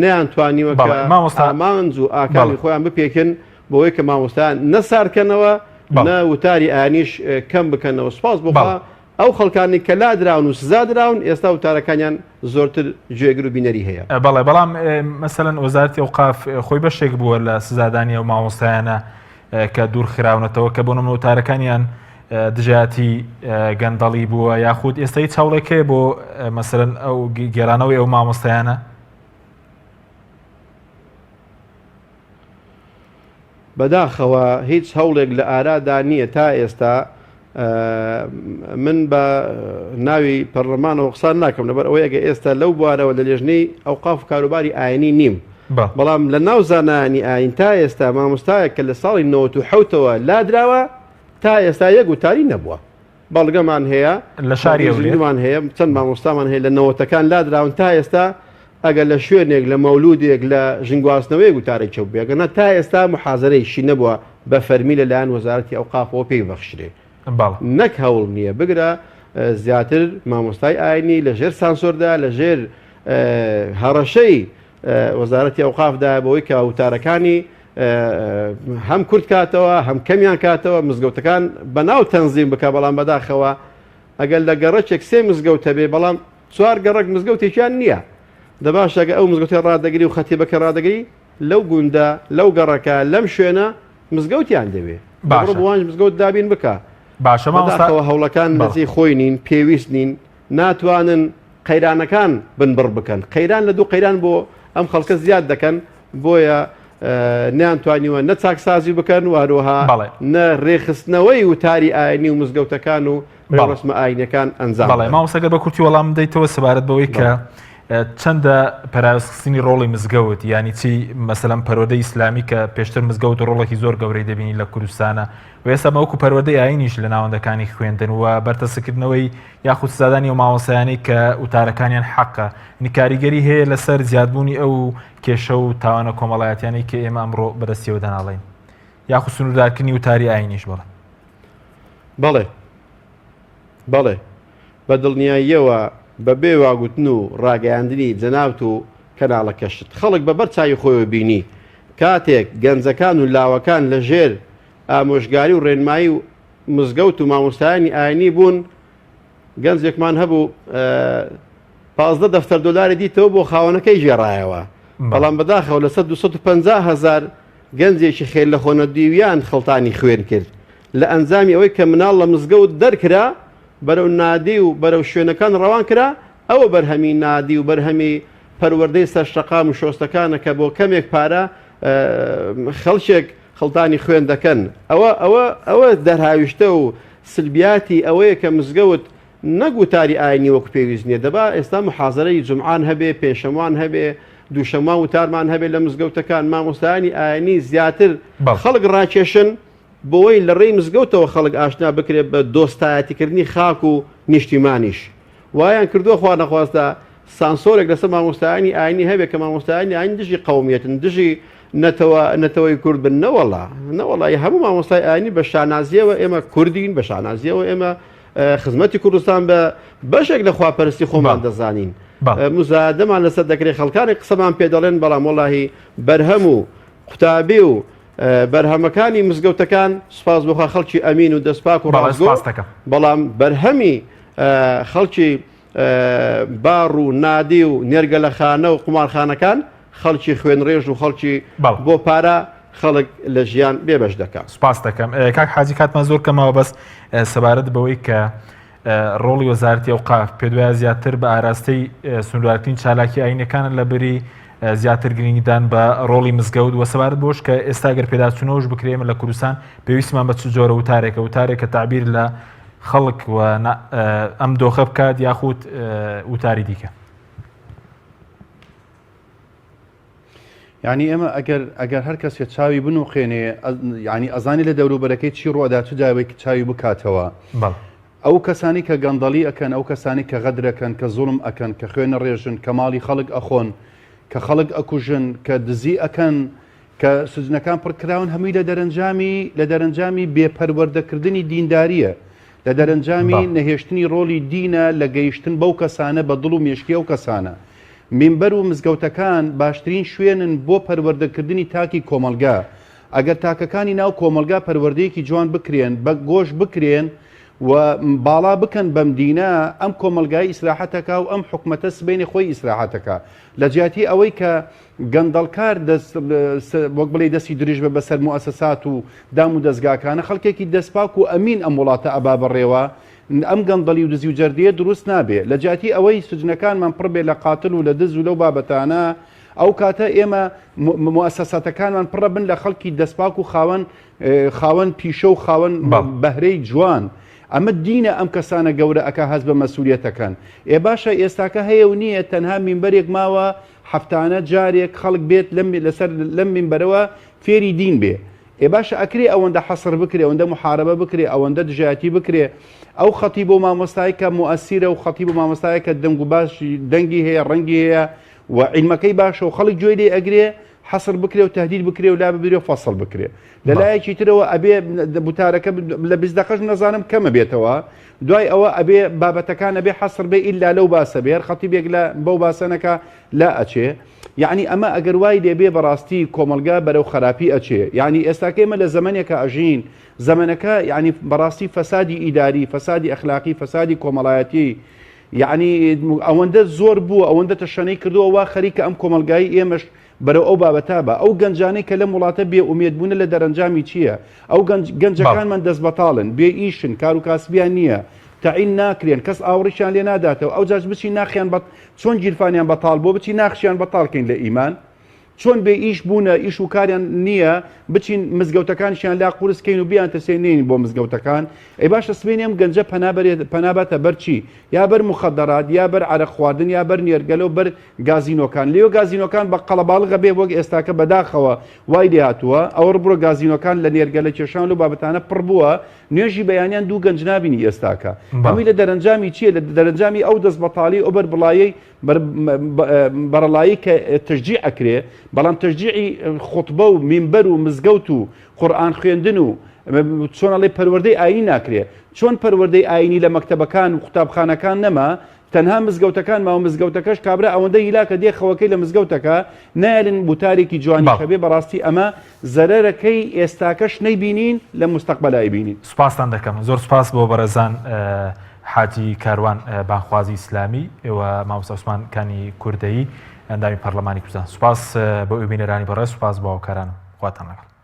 [SPEAKER 4] نەیانتوانیوە کە ئامانج و ئاکامی خۆیان بپێکن بۆی کە مامۆستایان نە ساردکەنەوە نە وتاری ئانیش کەم بکەنەوە سپاس بۆ ئەو خەڵکانی کە لادراون و سزا دراون ئێستا وتارەکانیان زۆرتر گوێگر و بینەری هەیە.
[SPEAKER 1] بەڵێ بەڵام مەسەلەن وەزارەتی ئەوقاف خۆی بەشێک بووە لە سزادانی ئەو مامۆستایانە کە دوور خراونەتەوە کە بۆ نمونە وتارەکانیان دژایەتی گەندەڵی بووە یاخود ئێستا هیچ هەوڵێک هەیە بۆ مەسەلەن ئەو گێرانەوەی ئەو مامۆستایانە؟
[SPEAKER 4] بەداخەوە هیچ هەوڵێک لە ئارادا نییە تا ئێستا من بە ناوی پەرلەمانەوە قسان ناکەم لەبەر ئەوەی ئەگە ئێستا لەو بوارەوە لە لێژنەی ئەوقاف و کاروباری ئاینی نیم بەڵام لە ناو زانایانی ئاین تا ئێستا مامۆستایەک کە لە ساڵی 1970ەوە لادراوە تا ئێستا یەک وتاری نەبووە بەڵگەمان هەیە
[SPEAKER 1] لە شاری
[SPEAKER 4] هەولێرمان هەیە چەند مامۆستامان هەیە لە نەوەتەکان لادراون تا ئێستا ئەگەر لە شوێنێک لە مەولودێک لە ژنگواستنەوەیەک وتارێک بێ ئەگەر نا تا ئێستا محازەرەیشی نەبووە بە فەرمی لەلایەن وەزارەتی ئەوقافەوە پێی بەخشرێ نەک هەوڵ نییە بگرە زیاتر مامۆستای ئاینی لە ژێر سانسۆردا لە ژێر هەڕەشەی وەزارەتی ئەوقافدا بەوەی کە وتارەکانی هەم کورت کاتەوە هەم کەمیان کاتەوە مزگەوتەکان بەناو تەنزیم بکە بەڵام بەداخەوە ئەگەر لە گەڕەکێک سێ مزگەوت هەبێ بەڵام چوار گەڕەک مزگەوتێکیان نییە دە باشە ئەگەر ئەو مزگەوتە ڕادەگری و خەتیبەکە ڕادەگری لەو گوندە لەو گەڕەکە لەم شوێنە مزگەوتیان دەوێ باشە بۆ وانش مزگەوت دابین بکە
[SPEAKER 1] باشە مامۆستا
[SPEAKER 4] بەداخەوە هەوڵەکان لە جێی خۆی نین پێویست نین ناتوانن قەیرانەکان بنبڕ بکەن قەیران لە دوو قەیران بۆ ئەم خەڵکە زیاد دەکەن بۆیە نەیانتوانیوە نە چاکسازی بکەن و هەروەها نە رێکخستنەوەی وتاری ئاینی و مزگەوتەکان و ڕێوڕەسمە ئاینیەکان ئەنجام
[SPEAKER 1] بەڵێ مامۆستا گەر بە کورتی وەڵام بدەیتەوە سەبارەت بەوەی کە چەندە پەراوێزخستنی ڕۆڵی مزگەوت یانی چی مەسەلەن پەروەردەی ئیسلامی کە پێشتر مزگەوت ڕۆڵێکی زۆر گەورەی دەبینی لە کوردستانە و ئێستا بە وەکو پەروەردەی ئاینیش لە ناوەندەکانی خوێندن و بەرتەسکردنەوەی یاخود سزادانی ئەو مامۆستایانەی کە وتارەکانیان حەقە یعنی کاریگەری هەیە لەسەر زیادبوونی ئەو کێشە و تاوانە کۆمەڵایەتیانەی کە ئێمە ئەمڕۆ بەدەستیەوە دەناڵین یاخود سنووردارکردنی وتاری ئاینیش بەڵێ
[SPEAKER 4] بەڵێ بەڵێ بە دڵنیاییەوە بە بێ واگوتن و ڕاگەیاندنی جەنابت و کەناڵەکەشت خەڵک بە بەر چاوی خۆیەوە بینی کاتێک گەنجەکان و لاوەکان لە ژێر ئامۆژگاری و ڕێنمایی و مزگەوت و مامۆستایانی ئاینی بوون گەنجێکمان هەبوو 15 دەفتەر دۆلاری دیتەوە بۆ خاوەنەکەی گێڕایەوە بەڵام بەداخەوە لەسەر 250 هزار گەنجێکی خێر لە خۆنەدیویان خڵتانی خوێن کرد لە ئەنجامی ئەوەی کە مناڵ لە مزگەوت دەرکرا بەرەو نادی و بەرەو شوێنەکان ڕەوان کرا ئەوە بەرهەمی نادی و بەرهەمی پەروەردەی سەر شەقام و شۆستەکانە کە بۆ کەمێک پارە خەڵکێک خڵتانی خوێن دەکەن ئەوە ئەوە ئەوە دەرهاویشتە و سلبیاتی ئەوەیە کە مزگەوت نەک وتاری ئاینی وەکو پێویست نییە دەبا ئێستا محازەرەی جومعان هەبێ پێنجشەموان هەبێ دووشەموان وتارمان هەبێ لە مزگەوتەکان مامۆستایانی ئاینی زیاتر خەڵک ڕاکێشن بۆی لە ڕێی مزگەوتەوە خەڵک ئاشنا بکرێت بە دۆستایەتیکردنی خاک و نیشتیمانیش وایان کردووە خوا نەخواستە. سانسۆرێک لەسەر مامۆستایانی ئاینی هەبێ کە مامۆستایانی ئاین دژی قەومیەتن دژی نەتەوە نەتەوەی کورد بن نەوەڵا نەوەڵا هەموو مامۆستای ئاینی بە شانازیەوە ئێمە کوردین بە شانازیەوە ئێمە خزمەتی کوردستان بە بەشێک لە خواپەرستی خۆمان دەزانین مزادەمان لەسەر دەکرێت خەڵکانی قسەمان پێ دەڵێن بەڵام وەڵاهی بەرهەم و قوتابی و بەرهەمەکانی مزگەوتەکان سوپاس بۆخوا خەڵکی ئەمین و دەستپاک و ڕاستگۆ بەڵام بەرهەمی خەڵکی باڕ و نادی و نێرگەلەخانە و قومارخانەکان خەڵکی خوێنڕێژ و خەڵکی بۆ پارە خەڵک لە ژیان بێبەش دەکا.
[SPEAKER 1] سوپاس دەکەم کاک حاجی کاتمان زۆر کەمەوە بەس سەبارەت بەوەی کە ڕۆڵی وەزارەتی ئەوقاف پێدوایە زیاتر بە ئاراستەی سنووردارکردنی چالاکی ئاینەکانە لە بری زیاتر گرنگیدان بە ڕۆڵی مزگەوت وە سەبارەت بۆش کە ئێستا گەر پێداچوونەوەش بکرێمە لە کوردستان پێویستمان بە چ جۆرە وتارێکە وتارێک کە تعبیر لە خەڵک و ئەم دۆخە بکات یاخود وتاری دیکە.
[SPEAKER 3] یعنی ئێمە ئەگەر ئەگەر هەر کەسێ چاوی بنوقێنێ یعنی ئەزانی لە دەوروبەرەکەی چی ڕۆدا چ جاوێک چاوی بکاتەوە ئەو کەسانی کە گەندەڵی ئەکەن ئەو کەسانی کە غەدرەکەن کە زوڵم ئەکەن کە خوێنە ڕێژن کە ماڵی خەڵک ئەخۆن کە خەڵک ئەکوژن کە دزی ئەکەن کە سجنەکان پڕکراون هەمووی لە دەرەنجامی لە دەرەنجامی بێ پەروەردەکردنی دینداریە لە دەرەنجامی نەهێشتنی ڕۆڵی دینە لە گەیشتن بەو کەسانە بە دڵ و مێشکی ئەو کەسانە. مینبەر و مزگەوتەکان باشترین شوێنن بۆ پەروەردەکردنی تاکی کۆمەڵگا. ئەگەر تاکەکانی ناو کۆمەڵگا پەروەردەیەکی جوان بکرێن، بە گۆش بکرێن و باڵا بکەن بەم دینە، ئەم کۆمەڵگایە ئیسراحەت ئەکا و ئەم حکومەتە سبەینێ خۆی ئیسراحەت ئەکا. لە جیاتی ئەوەی کە گەندەڵکار دەست وەک بڵێی دەستی درێژ بێ بەسەر موئەسەسات و دام و دەزگاکانە، خەڵکێکی دەستپاک و ئەمین ئەم وڵاتە ئەبا بەڕێوە، ئەم گەندەڵی و دزی و جەردەیە دروست نابێ. لە جیاتی ئەوەی سجنەکانمان پڕ بێ لە قاتل و لە دز و لەو بابەتانە، ئەو کاتە ئێمە موئەسەساتەکانمان پڕە بن لە خەڵکی دەستپاک و خاوەن خاوەن پیشە و خاوەن بەهرەی جوان. ئەمە دینە ئەم کەسانە گەورە ئەکا هەست بە مەسولیەت ئەکەن. ئێ باشە ئێستاکە هەیە و نییە تەنها مینبەرێک ماوە هەفتانە جارێک خەڵک بێت لەم لەسەر لەم مینبەرەوە فێری دین بێ. ئێ باشە ئەکرێ ئەوەندە حەسر بکرێ ئەوەندە محاربە بکرێ ئەوەندە دژایەتی بکرێ ئەو خەتیب و مامۆستای کە موئەسیرە و خەتیب و مامۆستایە کە دەنگ و باشی دەنگی هەیە ڕەنگی هەیە و عیلمەکەی باشە و خەڵک گوێی لێ ئەگرێ حەسر بکرێ و تهدید بکرێ و لا ببرێ و فەسڵ بکرێ لە لایەکی ترەوە ئەبێ بوتارەکە لە 20 دەقەش نەزانم کەمە بێتەوە دوای ئەوە ئەبێ بابەتەکان ئەبێ حەسر بێ ئیلا لەو باسە بێ هەر خەتیبێک لە بەو باسەنەکە لا ئەچێ یەعنی ئەمە ئەگەر وای لێ بێ بەڕاستی کۆمەڵگا بەرەو خەراپی ئەچێ یەعنی ئێستاکە ئێمە لە زەمەنێکا ئەژین زەمەنەکە یەعنی بەڕاستی فەسادی ئیداری فەسادی ئەخلاقی فەسادی کۆمەڵایەتی یەعنی ئەوەندە زۆر بووە ئەوەندە تەشەنەی کردووە وا خەریکە ئەم کۆمەڵگای ئێمەش بەرەو ئەو بابەتە بە ئەو گەنجانەی کە لەم وڵاتە بێ ئومێد بوونە لە دەرەنجامی چییە ئەو گەنج گەنجەکانمان دەست بەتاڵن بێ ئیشن کار و کاسبیان نییە تەعین ناکرێن کەس ئاوڕیشیان لێ ناداتەوە ئەو جاش بچین ناخیان بە چۆن گیرفانیان بەتاڵ بووە بچین ناخشیان بەتاڵ کەین لە ئیمان چۆن بێ ئیش بوونە ئیش و کاریان نییە بچین مزگەوتەکانشیان لا قورس کەین و بیان ترسێنین بۆ مزگەوتەکان ئەی باشە سبەینێ ئەم گەنجە پەنا بەرێت پەنا باتە بەر چی یا بەر مخدرات یا بەر عەرەق خواردن یا بەر نێرگەلە و بەر گازینۆکان لێو گازینۆکان بە قەڵەباڵغە بێ وەک ئێستاکە بەداخەوە وای لێهاتووە ئەوە بڕۆ گازینۆکان لە نێرگەلە کێشان لەو بابەتانە پڕ بووە نوێژی بەیانیان دوو گەنج نابینی ئێستاکە هەمووی لە دەرەنجامی چییە لە دەرەنجامی ئەو دەست بەتاڵی ئەو بەربڵایەی بەرەڵایی کە تەشجیع ئەکرێ بەڵام تەشجیعی خوتبە و مینبەر و مزگەوت و قورئان خوێندن و چۆن ئەڵێ پەروەردەی ئایینی ناکرێ چۆن پەروەردەی ئایینی لە مەکتەبەکان و قوتابخانەکان نەما تەنها مزگەوتەکان ماوە مزگەوتەکەش کابرا ئەوەندە هیلاکە دێ خەوەکەی لە مزگەوتەکە نایەلن وتارێکی جوانیش هەبێ بەڕاستی ئەمە زەرەرەکەی ئێستاکەش نەیبینین لە مستەقبەلا ئەیبینین.
[SPEAKER 1] سوپاستان دەکەم زۆر سوپاس بۆ بەڕێزان حاجی کاروان بانگخوازی ئیسلامی و مامۆستا عوسمان کانی کوردەیی ئەندامی پەرلەمانی کوردستان سوپاس بۆ ئێوە بینەرانی بەڕێز سوپاس بۆ هاوکارانم خواتان لەگەڵ.